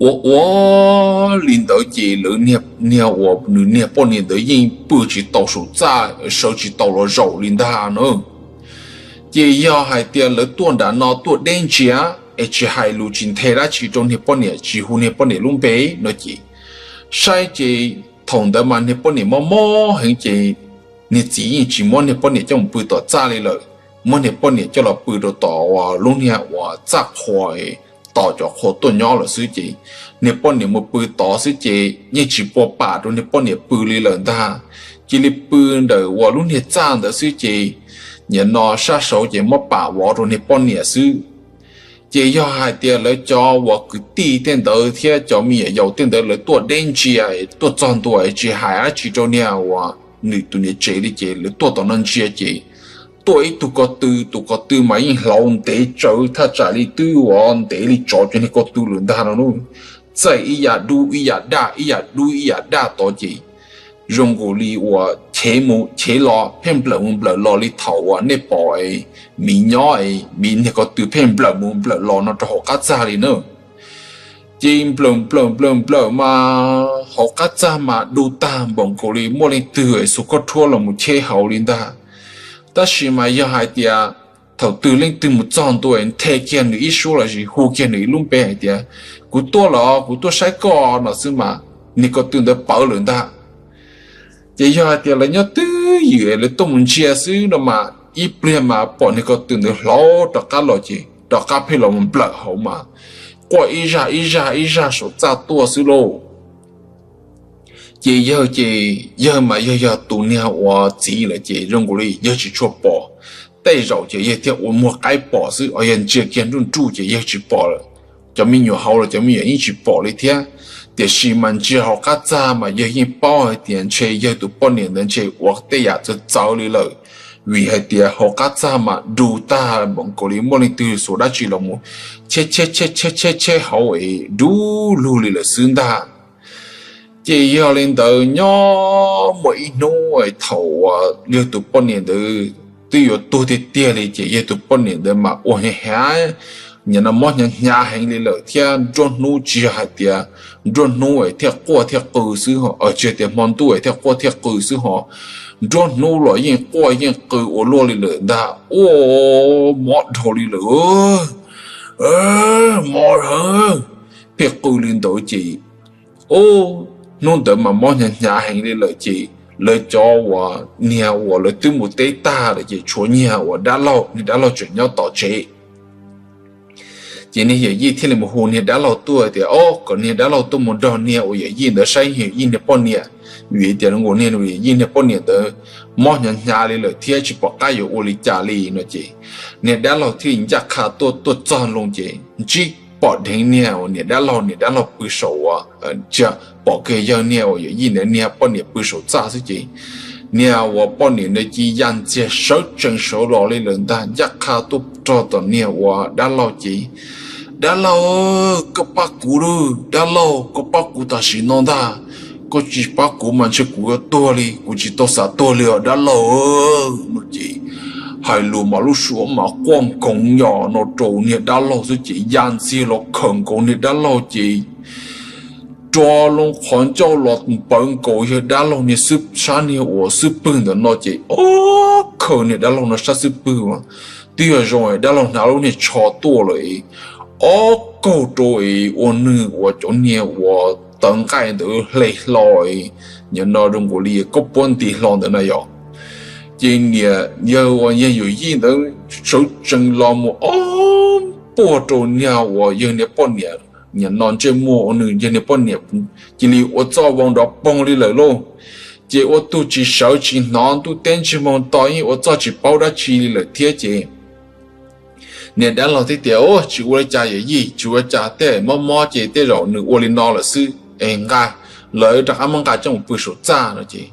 Ua ua li ntawd ces lawv niag uas nws niag poj niam ntawd yeej pw tsis tau saum txaj, sawv tsis tau los zaum li ntag na. Ces yog hais tias lawv tuaj nram no tuaj deb ntsia es tsis hais lus tsis nthe dab tsi rau niag poj niam, tsis hu niag poj niam lub npe no ces saib ces thaum ntawd mas niag poj niam mob mob heev ces niag txiv yeej tsis muab niag poj niam coj mus pw tom txaj li lawm, muab niag poj niam coj los pw rau tom uas lub niag uas txaj qhua, tom cov qhua tuaj nyob lawm xwb ces niag poj niam mus pw tod xwb ces yeej tsis pua pam rau niag poj niam pw li lawm ntag. Cia li pw ntawm uas lub niag txaj ntawd xwb ces nim no sab saud ces muab pam vov rau niag poj niam xwb. Ces yog hais tias lawv cov uas kwv tij tej ntawd thiab cov me nyuam yaus tej ntawd lawv tuaj deb ntsia tuaj txog ntua tsis hais dab tsi rau niag uas nws tus niam tsev li ces lawv tuaj tom no ntsia ces tuaj ib tug ko tw, tus ko tw mas yeej hlauv ntev tsawv thaj tsam li twb ua ntev li tsov cov niag ko tw lawm ntag no. Txaij ib yam dub ib yam daj, ib yam dub ib yam daj tod ces zoo nkaus li uas chev mus chev los pheej nplawm mus nplawm los li thaum uas nej pom miv nyob, miv niag ko tw pheej nplawm mus nplawm los no rau hauv qab txag li na. Ces nplawm nplawm nplawm nplawm mas hauv qab txag mas du tag npaum nkaus li muaj leej twg xuas khaub rhuab los mus cheb hauv li ntag. Tab sis mas yog hais tias thaum twg leej twg mus txog ntua nthe kiag nws ib suab los sis hu kiag nws ib lub npe hais tias kuv tuaj los kuv tuaj saib koj no xwb mas niag ko tw ntawd pawv lawm ntag. Ces yog hais tias lawv nyob twj ywm lawv tuaj mus ntsia xwb no mas ib pliag mas pom niag ko tw ntawd hlauv rov qab los ces rov qab pheej los mus nplawm hauv mas quaj ib zaj ib zaj ib zaj saum txaj tuaj xwb lauj. Ces yawg ces yawg mas yawg yog tus niag uas txiv lawm ces zoo nkaus li yawg tsis tshua pom, tej zaum ces yawg thiaj ua muag qaib pom xwb os, yog ntsia kiag nruj nruj ces yawg tsis pom lawm. Cov me nyuam hauv los cov me nyuam yeej tsis pom li thiab. Tiam sis mas ntsia hauv qab txag mas yawg yeej paub hais tias ntshe yawg tus poj niam ntawd ntshe ua tej yam txawv txawv li lawm, vim hais tias hauv qab txag mas du tag npaum nkaus li muaj leej twg xuas dab tsi los mus cheb cheb cheb cheb cheb cheb hauv es du lug li lawm xwb ntag. Ces yog li ntawd nyob muaj ib hnub thaum uas yawg tus poj niam ntawd twb yuav tuag tiag tiag li ces yawg tus poj niam ntawd mas ua heev heev, nim no mob hnyav hnyav heev li lawm thiab nruab hnub tsis yog hais tias nruab hnub es thiaj quaj thiaj qw xwb, tsis tias hmo ntuj es thiaj quaj thiaj qw xwb ho, nruab hnub los yeej quaj yeej qw ua luaj li lawm ntag, ua mob dhau li lawm, mob dhau, pheej qw li ntawd ces hnub ntawd mas mob hnyav hnyav heev li lawm ces lawv cov uas niag uas lawv twb mus teb tag lawm ces tshuav niag uas dab laug, niag dab laug tseem nyob tom tsev. Ces niag yawm yij thiaj li mus hu niag dab laug tuaj tias, o, kom niag dab laug tuaj mus nrog niag uas yawm yij ntawd saib yawm yij niag poj niam, vim tias nkaus niag yawm yij niag poj niam ntawd mob hnyav hnyav li lawm thiab tsis pom qab yuav ua li cas li no ces niag dab laug thiaj li ncaj qha tuaj, tuaj txog loo ces ntsib pom dheev niag uas niam dab laug, niam dab laug pw saum uas, pom kiag yawg niag uas yawm yij ntawd niag poj niam pw saum txaj xwb ces niag uas poj niam ntawd cia li ya ntxiag sawv tsees sawv los li lawm ntag, ncaj qha tuaj rog tom niag uas dab laug ces, dab laug, koj pab kuv lauj, dab laug, koj pab kuv tam sim no ntag, koj tsis pab kuv mas ntshe kuv yuav tuag li, kuv tsis tau xav tuag li os dab laug no ces hais lus mas lub suab mas quaj nkoos yos no rau niag dab laug xwb ces ya ntxiag los khawm nkaus niag dab laug ces rov loo qhov ncauj los npawv nkaus yawg dab laug niag xwb sab niag uas xwb pwg ntawm no ces ob khaws niag dab laug no sab xwb pwg, twb yog zoo dab laug hnav lub niag tsho tuaj lawm, ob kaug rau es ua nws uas cov niag uas tawv nqaij ntawd hle hlo, nim no zoo nkaus li koj puab nti hlo ntawd na yog. Ces niam yawg uas yawg yawm yij ntawd sawv tsees los mus ob puag rau niag uas yawg niag poj niam, nim no ntsej muag uas nws yawg niag poj niam cia li ua txoj vau nrov poog li lawm lauj. Ces ua tug tsis sawv tsis hnov, ntuj teb ntsig moog to yeej ua txoj tsis paub dab tsi li lawm thiab ces niag dab laug thiaj tias, tsis ua li cas yawm yij, tsis ua li cas, tej mob mob ces tej zaum nws ua li no lawm xwb es nqa, lawv rov qab muab nqa coj mus pw saum txaj no ces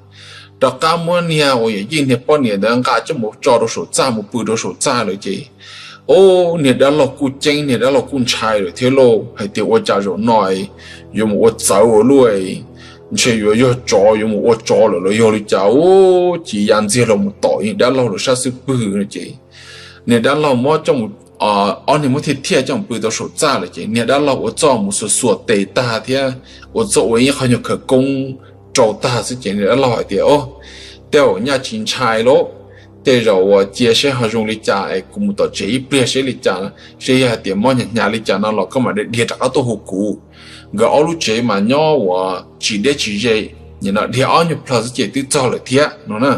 rov qab muab niag uas yawm yij niag poj niam ntawd nqa coj mus tso rau saum txaj mus pw rau saum txaj lawm ces, o, niag dab laug kuj ceeb, niag dab laug kuj ntshai lawm thiab lauj, hais tias ua cas zaum no yuav mus ua txawv ua luaj, ntshe yuav yog tsov yuav mus ua tsov lawm los yog li cas, u, ces ya ntxiag los mus tom niag dab laug lawv sab xwb pwg no ces niag dab laug muab coj mus, ob niag muab thiaj thiaj coj mus pw tau saum txaj lawm ces niag dab laug ua txoj mus xuas xuas tes tag thiab ua txoj ua ib qho nyuag khawv koob rau tag xwb ces niag dab laug hais tias, o, tej zaum nyaj tsis ntshai lauj, tej zaum uas cia seb ho zoo li cas es kuv mus tom tsev ib pliag seb li cas, seb yog hais tias mob hnyav hnyav li cas no los koj mam dhia rov qab tuaj hu kuv. Nkawd ob lub tsev mas nyob uas tsis deb tsis ze, nim no dhia ob nyuag plhaw xwb ces twb txog lawm thiab no na.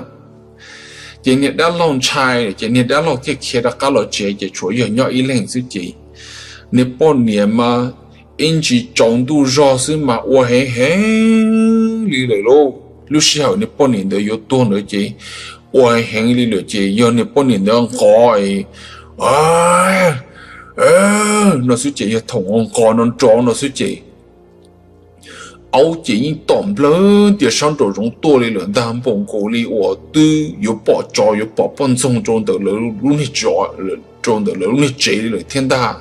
Ces niag dab laug ntshai ces niag dab laug thiaj khiav rov qab los tsev ces tshuav yawg nyob ib leeg xwb ces niag poj niam mas ib ntsis tsaus ntuj zog xwb mas ua heev heev li lawm lauj. Lub sij hawm niag poj niam ntawd yuav tuag ntawd ces ua heev heev li lawm ces yog niag poj niam ntawd nqov no xwb ces yog thaum nqov no nrov no xwb ces aub ces yeej tom nplawg tias sab nraum zoov tuaj li lawm ntag, npaum nkaus li uas twb yuav pom tsov yuav pom poj ntxoog rau ntawm lawv lub niag tsev li lawm thiab ntag.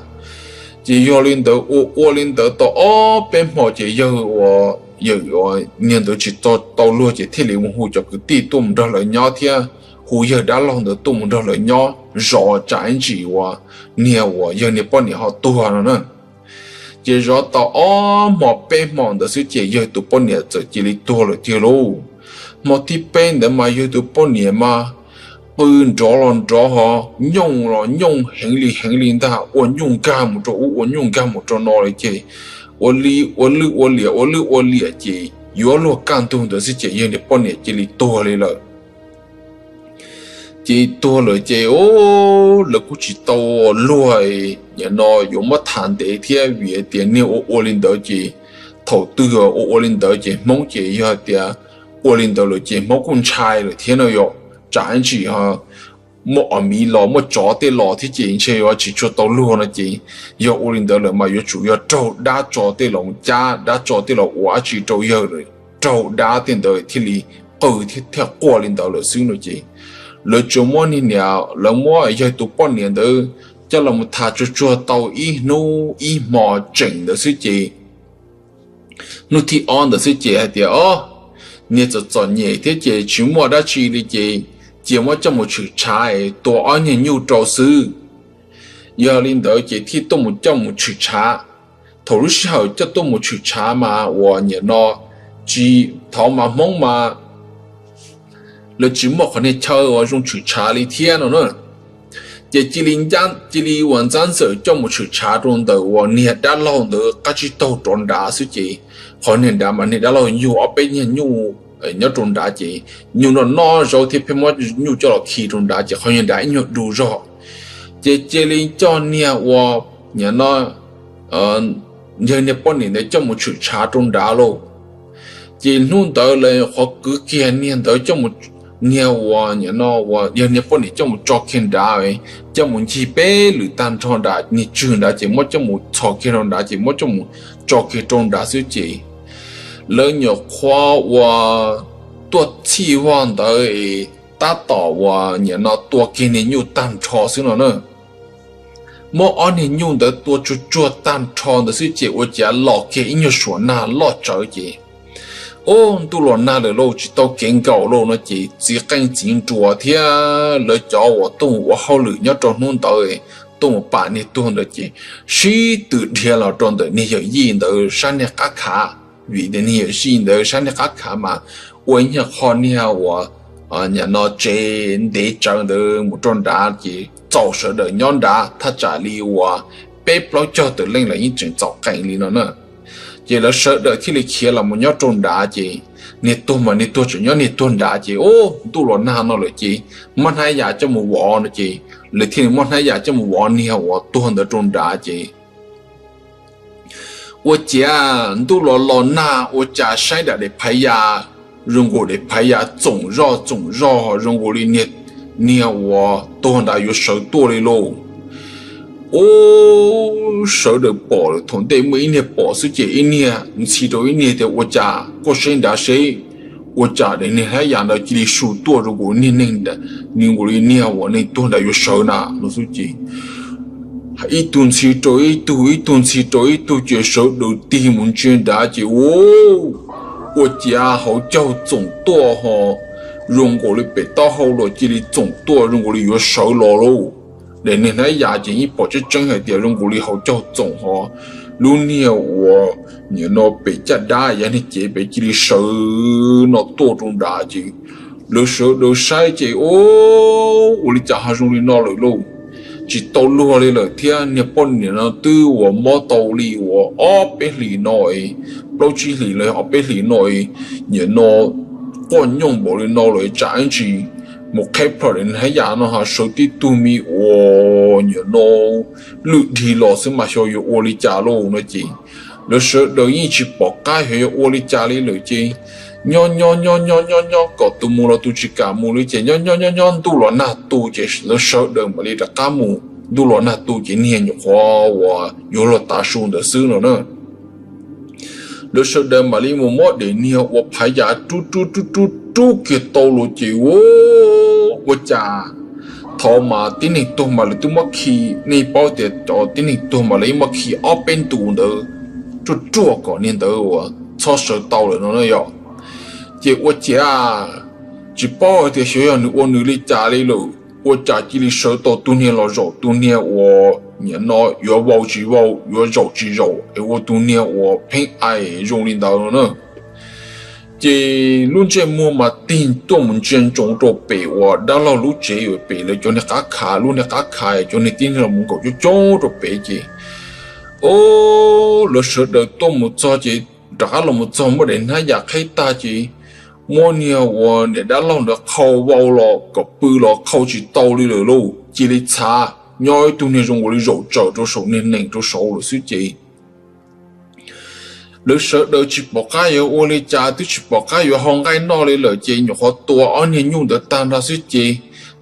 Ces yog li ntawd ua ua li ntawd tau ob peb hmo ces yawg uas yawm niag ntawd tsis tau luag ces thiaj li mus hu cov kwv tij tuaj mus nrog lawv nyob thiab hu yawg dab laug ntawd tuaj mus nrog lawv nyob zov tsam ib ntsis uas niag uas yawg niag poj niam ho tuag no na. Ces zov tau ob hmo peb hmo ntawd xwb ces yawg tus poj niam txawm cia li tuag lawm tiag lauj. Hmo thib peb ntawd mas yawg tus poj niam mas qw nrov los nrov ho nyooj los nyooj heev li heev li ntag, ua nyuj nkag mus rau ub ua nyuj nkag mus rau no li ces ua li ua lwj ua liam ua lwj ua liam ces yuav luag kaj ntug ntawd xwb ces yawg niag poj niam cia li tuag li lawm. Ces tuag lawm ces lawv kuj tsis tau luag, nim no yuav muab tham ntev thiab vim tias niag ua ua li ntawd ces thaum twg ua ua li ntawd ces Hmoob ces yog tias ua li ntawd lawm ces Hmoob kuj ntshai lawm thiab no yom, tsam ib ntsis muaj os miv los muaj tsov tej los thiab ces ntshe yuav tsis tshua tau luag no ces yog ua li ntawd lawm mas yuav tsum yog raug dab tsov tej los cab, dab tsov tej los ua dab tsi rau yawg lawm, raug dab tej ntawd thiaj li qw thiab quaj li ntawd lawm xwb no ces lawv tsuas muab niag niam, lawv muab yawg tus poj niam ntawd coj los tham tsuag tsuag tau ib hnub ib hmo tseem ntawd xwb ces Hnub thib ob ntawd xwb ces hais tias, o, niag txom txom nyem thiab ces tsis muaj dab tsi li ces cia muab coj mus tshwm tshav es tua ob niag nyuj rau xwb. Yog li ntawd ces thiaj tuaj mus coj mus tshwm tshav. Thaum lub sij hawm coj tuaj mus tshwm tshav mas uas nim no tsis, thaum mas Hmoob mas lawv tsis muaj qhov niag chaw uas zoo tshwm tshav li thiab no na. Ces cia li uas ntxab ntxawm coj mus tshwm tshav rau ntawm uas niag dab laug ntawd qab tsib taug rov nrad xwb ces qhov niag nrad mas niag dab laug yug ob peb niag nyuj nyob rau nrad ces nyuj noj noj zaub thiab pheej muab nyuj coj los khi rau nrad ces qhov niag nrad ib nyuag du zog. Ces cia li coj niag uas nim no yawg niag poj niam ntawd coj mus tshwm tshav rau nrad lauj. Ces hnub ntawd lawv qhov kwv kiag niag ntawd coj mus, niag uas nim no uas yawg niag poj niam coj mus tso kiag nrad, coj mus ncig peb lwm tag nrho nrad, niag tswg nrad ces muab coj mus txhos kiag rau nrad ces muab coj mus tso kiag rau nrad xwb ces lawv nyuam qhuav uas tuaj txhij vog ntawd es tab tom uas nim no tua kiag niag nyuj tag nrho xwb no na. Muab ob niag nyuj ntawd tua tsuag tsuag tag nrho ntawd xwb ces ua cas los kiag ib nyuag suam nag loj tsawv ces, o, ntuj los nag lawm lauj, tsis tau kev nkaum lauj no ces txiv qeej txiv nruas thiab lawv cov uas tuaj mus ua hauj lwm nyob rau hnub ntawd tuaj mus pam niag tuag ntawd ces sib tw dhia los rau ntawm niag yawm yij ntawd sab niag qab khav, vim tias niag yawm yij ntawd sab niag qab khav mas ua ib nyuag qho niag uas nim no tsev ntev tsawv ntawd mus rau nrad ces txaus sawv daws nyob nrad thaj tsam li uas peb plaub caug tawm leej los yeej tseem txaus qees li no na. Ces lawv sawv daws thiaj li khiav los mus nyob rau nrad ces niag tuag mas niag tuag tseem nyob niag tuag nrad ces, o, ntuj los nag no lawm ces muab hnab yas coj mus vov no ces lawv thiaj li muab hnab yas coj mus vov niag uas tuag ntawd rau nrad ces ua ciav ntuj los los nag ua cas saib daim daim phaiv yas zoo nkaus daim phaiv yas txoom zoj txoom zog zoo nkaus li niag uas tuag nrad yuav sawv tuaj li lauj. Ub, sawv daws pom lawm, thaum ntej muaj ib niag pom xwb ces ib niag ntxhi rau ib niag tias ua cas koj saib nrad seb, ua cas daim niag hnab yas ntawd cia li su tuaj zoo nkaus niag neeg, nkaus li niag uas neeg tuag nrad yuav sawv na no xwb ces ib tug ntxhi rau ib tug, ib tug ntxhi rau ib tug ces sawv daws tig mus ntsia nrad ces, ua, ua ciav hauv caug txoom tuaj ho zoo nkaus li pem taub hau los cia li txoom tuaj zoo nkaus li yuav sawv los lauj. Daim niag hnab yas ces yeej pom tseeb tseeb hais tias zoo nkaus li hauv caug txoom ho lub niag uas nim no pem caj dab yav niag cev pem cia li sawv no tuaj rau nrad ces lawv sawv daws saib ces, ua li cas ho zoo li no lawm lauj. Tsis tau luag li lawm thiab niag poj niam no twb uas mob tau li uas ob peb hlis no, plaub tsib hlis los ob peb hlis no, nim no quaj nyooj npaum li no lawm tsam ib ntsis mus qheb plho daim niag hnab yas no ho sawv tib tug me uas nim no lwj dhig los xwb mas xyov yuav ua li cas lauj no ces lawv sawv daws yeej tsis pom qab xyov yuav ua li cas li lawm ces nyob nyob nyob nyob nyob nyob kom tus mus los tus tsis kam mus li ces nyob nyob nyob nyob ntuj los nag tu ces lawv sawv daws mam li rov qab mus. Ntuj los nag tu ces niag nyuam qhuav uas yuav luag tav su ntawd xwb no na. Lawv sawv daws mam li mus muab daim niag uas phaiv yas rub rub rub rub rub kiag tau los ces, ua cas thaum mas tib neeg tuag mas lawv twb muab khi, nej paub tias cov tib neeg tuag mas lawv yeej muab khi ob peb ntu ntawd ruaj ruaj kom niag ntawd uas txhob sawv tau lawm no na yom. Ces ua ciav tsis paub hais tias xyov yog nws ua nws li cas li lawm, ua cas cia li sawv tau tus niag los zaum tus niag uas nim no yuav vau tsis vau, yuav zaum tsis zaum es ua tus niag uas pheej aim zoo li ntawd no na. Ces lub ntsej muag mas tig tuaj mus ntsia ntsoov rau pem uas dab laug lub tsev uas pem lawv cov niag qab khav, lub niag qab khav cov niag tib neeg los mus nkaum coob coob rau pem ces, o, lawv sawv daws tuaj mus txog ces rov qab los mus txog muab daim hnab yas qheb tag ces muab niag uas niam dab laug ntawd qhau vau los kom pw los qhau tsis tau li lawm lauj, cia li txhav nyob ib tug niag zoo nkaus li zaum tsawm rau saum niag nees rau saud lawm xwb ces lawv sawv daws tsis pom qab yuav ua li cas, twb tsis pom qab yuav hau nqaij noj li lawm ces nyuam qhuav tua ob niag nyuj ntawd tag nrho xwb ces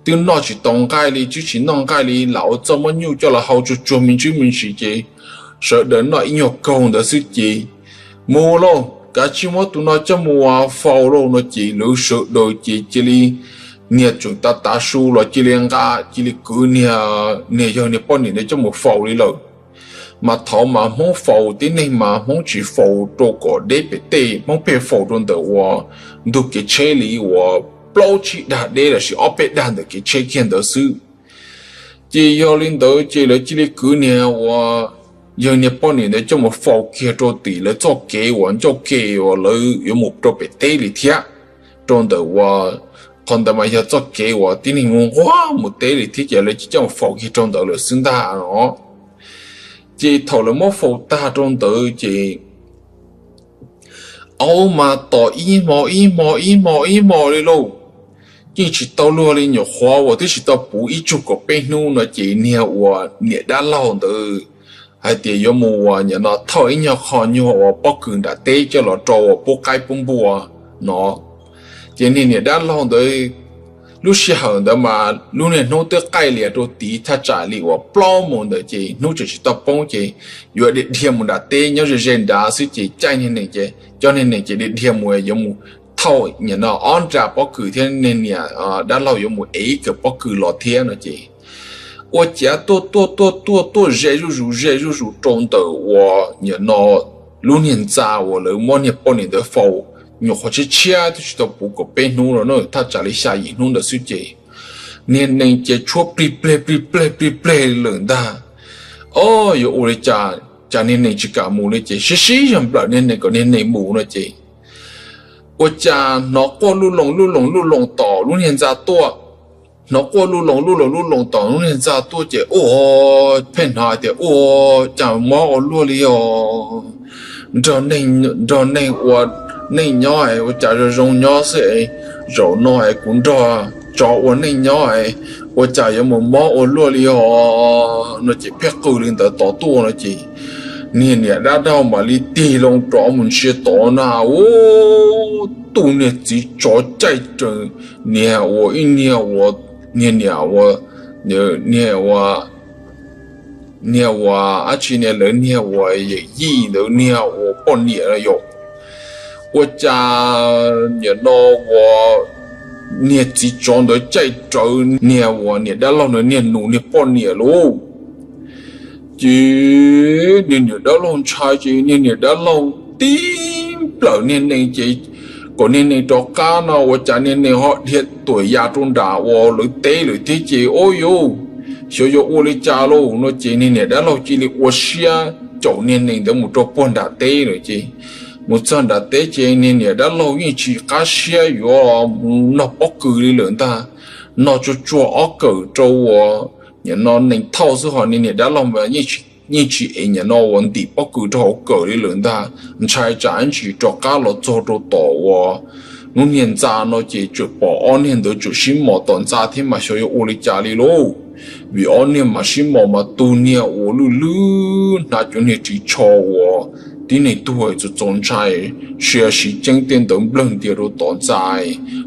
twb noj tsis tau nqaij li, twb tsis noj nqaij li, lam ua txuj muab nyuj coj los hau tsuag tsuag me ntsis me ntsis ces sawv daws noj ib nyuag kaug ntawd xwb ces, mus lauj, kav tsij muab tus no coj mus faus lauj no ces lawv sawv daws ces cia li niag tseem tav tav su los cia li nqa, cia li kwv niag, niag yawg niag poj niam ntawd coj mus faus li lawm. Mas thaum mas Hmoob faus tib neeg mas Hmoob tsis faus rau kom deb pem tej, Hmoob pheej faus rau ntawm uas ntug kev tsheb li uas plaub tsib dag deb lossis ob peb dag ntawm kev tsheb kiag ntawd xwb. Ces yog li ntawd ces lawv cia li kwv niag uas yawg niag poj niam ntawd coj mus faus kiag rau tim lawv txoj kev uas ncauj ke uas lawv yuav mus rau pem teb li thiab. Rau ntawm uas qhov ntawd mas yog txoj kev uas tib neeg mus nquag mus teb li thiab ces lawv cia li coj mus faus kiag rau ntawd lawm xwb ntag no. Ces thaum lawv muab faus tag rau ntawd ces aub mas tom ib hmo ib hmo ib hmo ib hmo li lauj. Yeej tsis tau luag li, nyuam qhuav uas twb tsis tau puv ib tsug kaum peb hnub no ces niag uas niam dab laug ntawd hais tias yuav mus uas nim no thauj ib nyuag qho nyuag uas pob kws nram teb coj los rau uas pub qaib pub npua no. Ces niag niam dab laug ntawd lub sij hawm ntawd mas lub niag hnub twb qaij lias rau tid thaj tsam li uas plaub moos ntawd ces hnub tseem tsis tau poob ces yuav dhia dhia mus nram teb nyob ze ze nrad xwb ces caij niag nees ces coj niag nees ces dhia dhia mus yuav mus thauj nim no ob nra pob kws thiab niag niam dab laug yuav mus ev ib kawm pob kws los thiab no ces ua cas tuaj tuaj tuaj tuaj tuaj ze zuj zus ze zuj zus rau ntawm uas nim no lub niag ntxa uas lawv muab niag poj niam ntawd faus nyuam qhuav tshiab tshiab twb tsis tau puv kaum peb hnub los na, thaj tsam li xya yim hnub ntawd xwb ces niag nees ces tshuab plig pleg plig pleg plig pleg lawm ntag. Ob, yuav ua li cas, cas niag nees tsis kam mus li ces sib sib zog nplawm niag nees kom niag nees mus no ces ua cas hnov quaj luj loos luj loos luj loos tom lub niag ntxa tuaj. Hnov quaj luj loos luj loos luj loos tom lub niag ntxa tuaj ces ua pheej hnov hais tias ua cas mob ua luaj li os. Nrog neeg, nrog neeg ua neej nyob es ua cas zoo zoo nyob xwb es zaum no es kuv nrog tsov ua neej nyob es ua cas yuav mus mob ua luaj li os no ces pheej qw li ntawd tod tuaj no ces niag niam dab laug mam li tig loo rov mus ntsia tod na ua tus niag txiv tsov caij raws niag ua ib niag ua niag niam ua niag ua niag ua dab tsi niag lawv niag ua yawm yij ntawd niag ua poj niam no yom. Ua cas nim no ua niag txiv tsov ntawd caij rawv niag ua niam dab laug ntawd niag nus niag poj niam lauj. Ces niag niam dab laug ntshai ces niag niam dab laug tib nplawm niag nees ces kom niag nees rov qab no ua cas niag nees ho dhia tuam ya rau nram ua lawv teb lawm thiab ces ua yuv, xyov yuav ua li cas lauj no ces niag niam dab laug cia li ua siab caum niag nees ntawd mus rau puag nram teb lawm ces mus txog nram teb ces niag niam dab laug yeej tsis qab siab yuav mus nog pob kws li lawm ntag. Nog tsuag tsuag ob kawm rau ua nim no nees thauj xwb ho niag niam dab laug yeej tsis ev nim no ua ntim pob kws rau hauv kawm li lawm ntag. Ntshai tsam ib ntsis rov qab los txog rau tom ua lub niag ntxa no ces tsuas pom ob niag ntawd tsuas sib mos tom ntxa thiab mas xyov yuav ua li cas li lauj. Vim ob niag mas sib mos mas tus niag ua lwj lwj hnav cov niag ris tsho ua tib neeg tuag txaus txaus ntshai, sia siv ceeb tej ntawd nplawg ntias rau tom ntxa,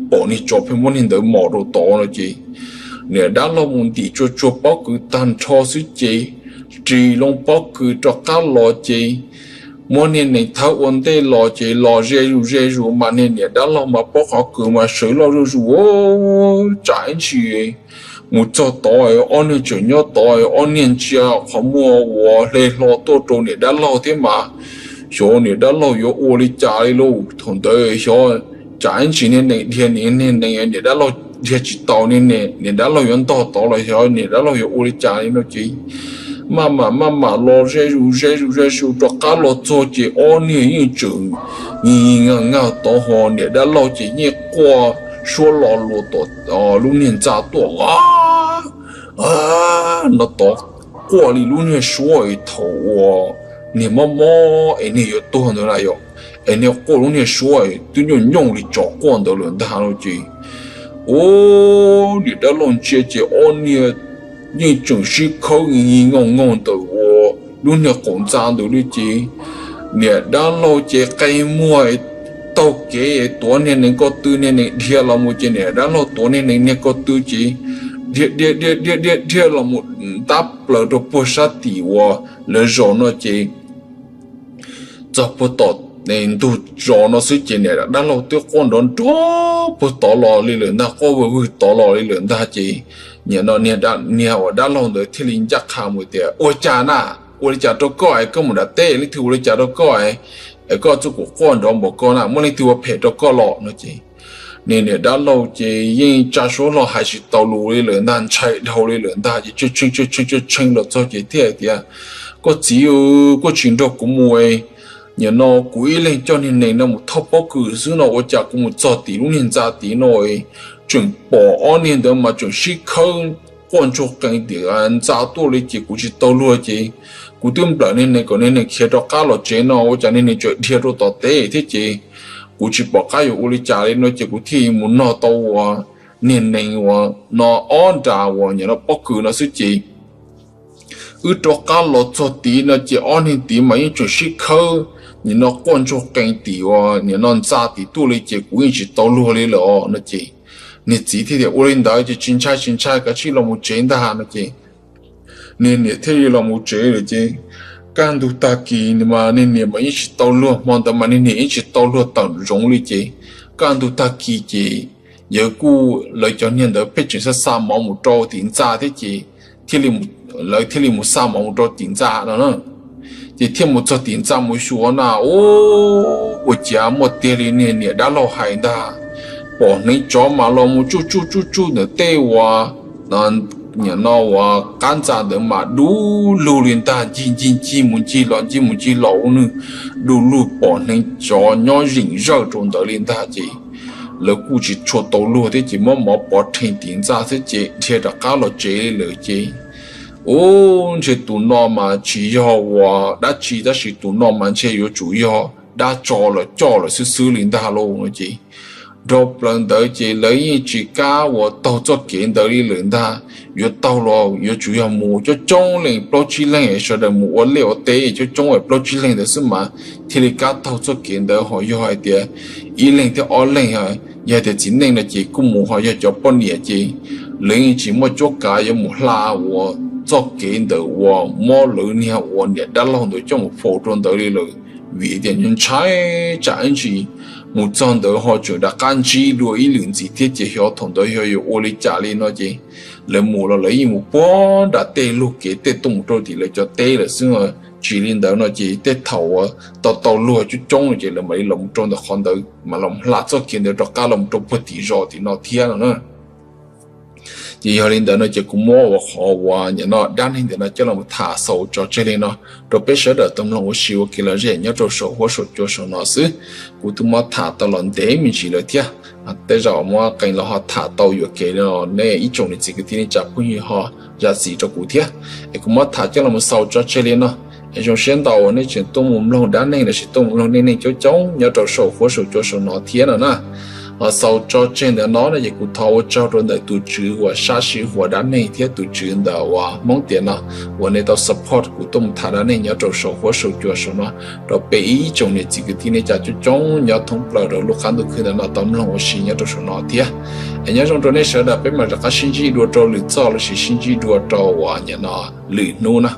pom niag tsov pheej muab niag ntawd mos rau tod no ces niam dab laug mus ntim tsuag tsuag pob kws tag nrho xwb ces ris loo pob kws rov qab los ces muab niag nees thawb ua ntej los ces los ze zus ze zus mas niag niam dab laug mas pob qhov kws mas sawv loj zuj zus, tsam ib ntsis mus txog tod ob niag tseem nyob tod, ob niag ntsia qhov muag ua hle hlo tuaj rau niam dab laug thiab mas xyov niam dab laug yuav ua li cas li lauj. Thaum ntawd xyov tsam ib ntsis niag nees dhia niag nees niam dab laug dhia tsis tau niag nees niam dab laug yuav ntog tod los xyov niam dab laug yuav ua li cas li no ces maj mam maj mam los ze zus ze zus ze zus rov qab los txog ces ob niag yeej tseem nyiag nyiag tod ho niam dab laug ces yeej quaj suab lo lus tom lub niag ntxa tuaj no tod, quaj li lub niag suab thaum uas niag mob mob es niag yuav tuag ntawd na yom, es niag quaj lub niag suab twb nyooj nyooj li tsov quaj ntawd lawm ntag no ces ua niam dab laug ntsia ces ob niag yeej tseem sib khawb nyiag nyiag ntawm ua lub niag qaum ntxa ntawd li ces niam dab laug ces qe muag taug kev tuav niag nees ko tw, niag nees dhia los mus ces niam dab laug tuav niag nees niag ko tw ces dhia dhia dhia dhia dhia los mus ntab plaws rau puag sab tim uas lawv zos no ces txog puag tom ntug zos no xwb ces niam dab laug twb quaj nrov nrov puag tod los li lawm ntag, quaj vwg vwg tod los li lawm ntag ces nim no niag uas dab laug ntawd thiaj li ncaj qha mus tias ua cas na ua li cas rau koj es koj mus nram teb, leej twg ua li cas rau koj es koj txuj kuv quaj nrov npaum ko na, muaj leej twg ua phem rau koj los no ces niag niam dab laug ces yeej tsa suab hlo hais tsis tau lus li lawm ntag, ntshai dhau li lawm ntag ces tshee tshee tshee tshee los txog ces thiaj hais tias, koj txiv, koj tsis nrog kuv mus, nim no kuv ib leeg coj niag nees no mus thauj pob kws xwb no ua cas kuv mus txog tim lub niag ntxa tid no tseem pom ob niag ntawd mas tseem sib khawb quaj ntsuag qees tim ntxa tuaj li ces kuv tsis tau luag ces kuv twb nplawm niag nees kom niag nees khiav rov qab los tsev no ua cas niag nees tseem dhia rau tom teb thiab ces kuv tsis pom qab yuav ua li cas li no ces kuv thiaj mus nog tau uas niag nees uas no ob nra uas nim no pob kws no xwb ces wb rov qab los txog tid no ces ob niag tid mas yeej tseem sib khawb nim no quaj ntsuag qees tim uas nim no ntxa tim tuaj li ces kuv yeej tsis tau luag li lawm os no ces niag txiv thiaj tias, ua li ntawd ces tsis ntshai tsis ntshai, kav tsij los mus tsev ntag no ces niag niam thiaj li los mus tsev lawm ces kaj ntug tag kis mas niag niam mas yeej tsis tau luag, hmo ntawd mas niag niam yeej tsis tau luag tawm zoov li ces kaj ntug tag kis ces yawg kuj, lawv cov niag ntawd pheej tseem xa xa mov mus rau tim ntxa thiab ces lawv thiaj li mus xa mov mus rau tim ntxa no na. Ces thiaj mus txog tim ntxa mus xyuas na, ua cas muaj tiag li niag niam dab laug hais ntag, pom hneev tsov mas los mus tsuj tsuj tsuj tsuj ntawm tej uas nim no uas qab ntxa ntawd mas du lug li ntag, ncig ncig ncig mus ncig los ncig mus ncig los ua nwg du lug pom hneev tsov nyob zeem zawj rau ntawd li ntag ces lawv kuj tsis tshua tau luag thiab ces muab mov pov rhe tim ntxa thiab ces dhia rov qab los tsev li lawm ces ua ntshe tus no mas tsis yog uas dab tsi tab sis tus no mas ntshe yuav tsum yog dab tsov los coj lawm xwb xwb li ntag lauj no ces nrog plaws ntawd ces lawv yeej tsis kam uas taug txoj kev ntawd li lawm ntag. Yuav taug los yuav tsum yog mus coob coob leej plaub tsib leeg sawv daws mus ua liaj ua teb coob coob plaub tsib leeg ntawd xwb mas thiaj li kam taug txoj kev ntawd, ho yog hais tias ib leeg thiab ob leeg, yog tias txiv neej no ces kuj mus, ho yog cov poj niam ces lawv yeej tsis muaj cuab kav yuav mus hla uas txoj kev ntawd uas muab lawv niag uas niam dab laug ntawd coj mus faus rau ntawd li lawm, vim tias nws ntshai tsam ib ntsis mus txog ntawd ho tseem rov qab ntsib dua ib lwm ntxiv thiab ces xyov thaum ntawd yog yuav ua li cas li no ces lawv mus los lawv yeej mus puag nram tej lug kev tej tuaj mus rau tim lawv cov teb lawm xwb. Tsis li ntawd no ces tej thaum uas tau tau luag coob coob no ces lawv mam li los rau ntawm qhov ntawd mas los hla txoj kev ntawd rov qab los rau puag tim zos tim no thiab no na. Ces yog li ntawd no ces kuv muab ua qhov uas nim no dab neeg ntawm no coj los tham xaus tso tseg li no rau peb sawv daws tau mloog ua si ua kev lom zem nyob rau saum huab saum cua saum no xwb. Kuv twb muab tham tau los ntev me ntsis lawm thiab, tej zaum muab qee los ho tham tau yuam kev li no nej ib tsoom niam txiv kwv tij neej tsa phooj ywg ho zam txim rau kuv thiab. Es kuv muab tham coj los xaus tso tseg li no. Es zoo siab ntau uas nej tseem tuaj mus mloog dab neeg lossis tuaj mus mloog neej neeg coob coob nyob rau saum huab saum cua saum no thiab no na. Ho xaus tso tseg ntawm no no ces kuv thov ua tsaug rau ntawm tus tswv uas sab sib huas dab neeg thiab tus tswv ntawm uas Hmoob tiam no uas nej tau support kuv tuaj mus tham dab neeg nyob rau saum huab saum cua saum no rau peb ib tsoom niam txiv kwv tij neej tsa coob coob nyob thoob plaws rau lub qab ntuj khwb ntawm no tau mloog ua si nyob rau saum no thiab. Es nyob zoo rau nej sawv daws, peb mam rov qab sib ntsib dua rau lwm txoj lossis sib ntsib dua rau uas nim no lwm hnub na.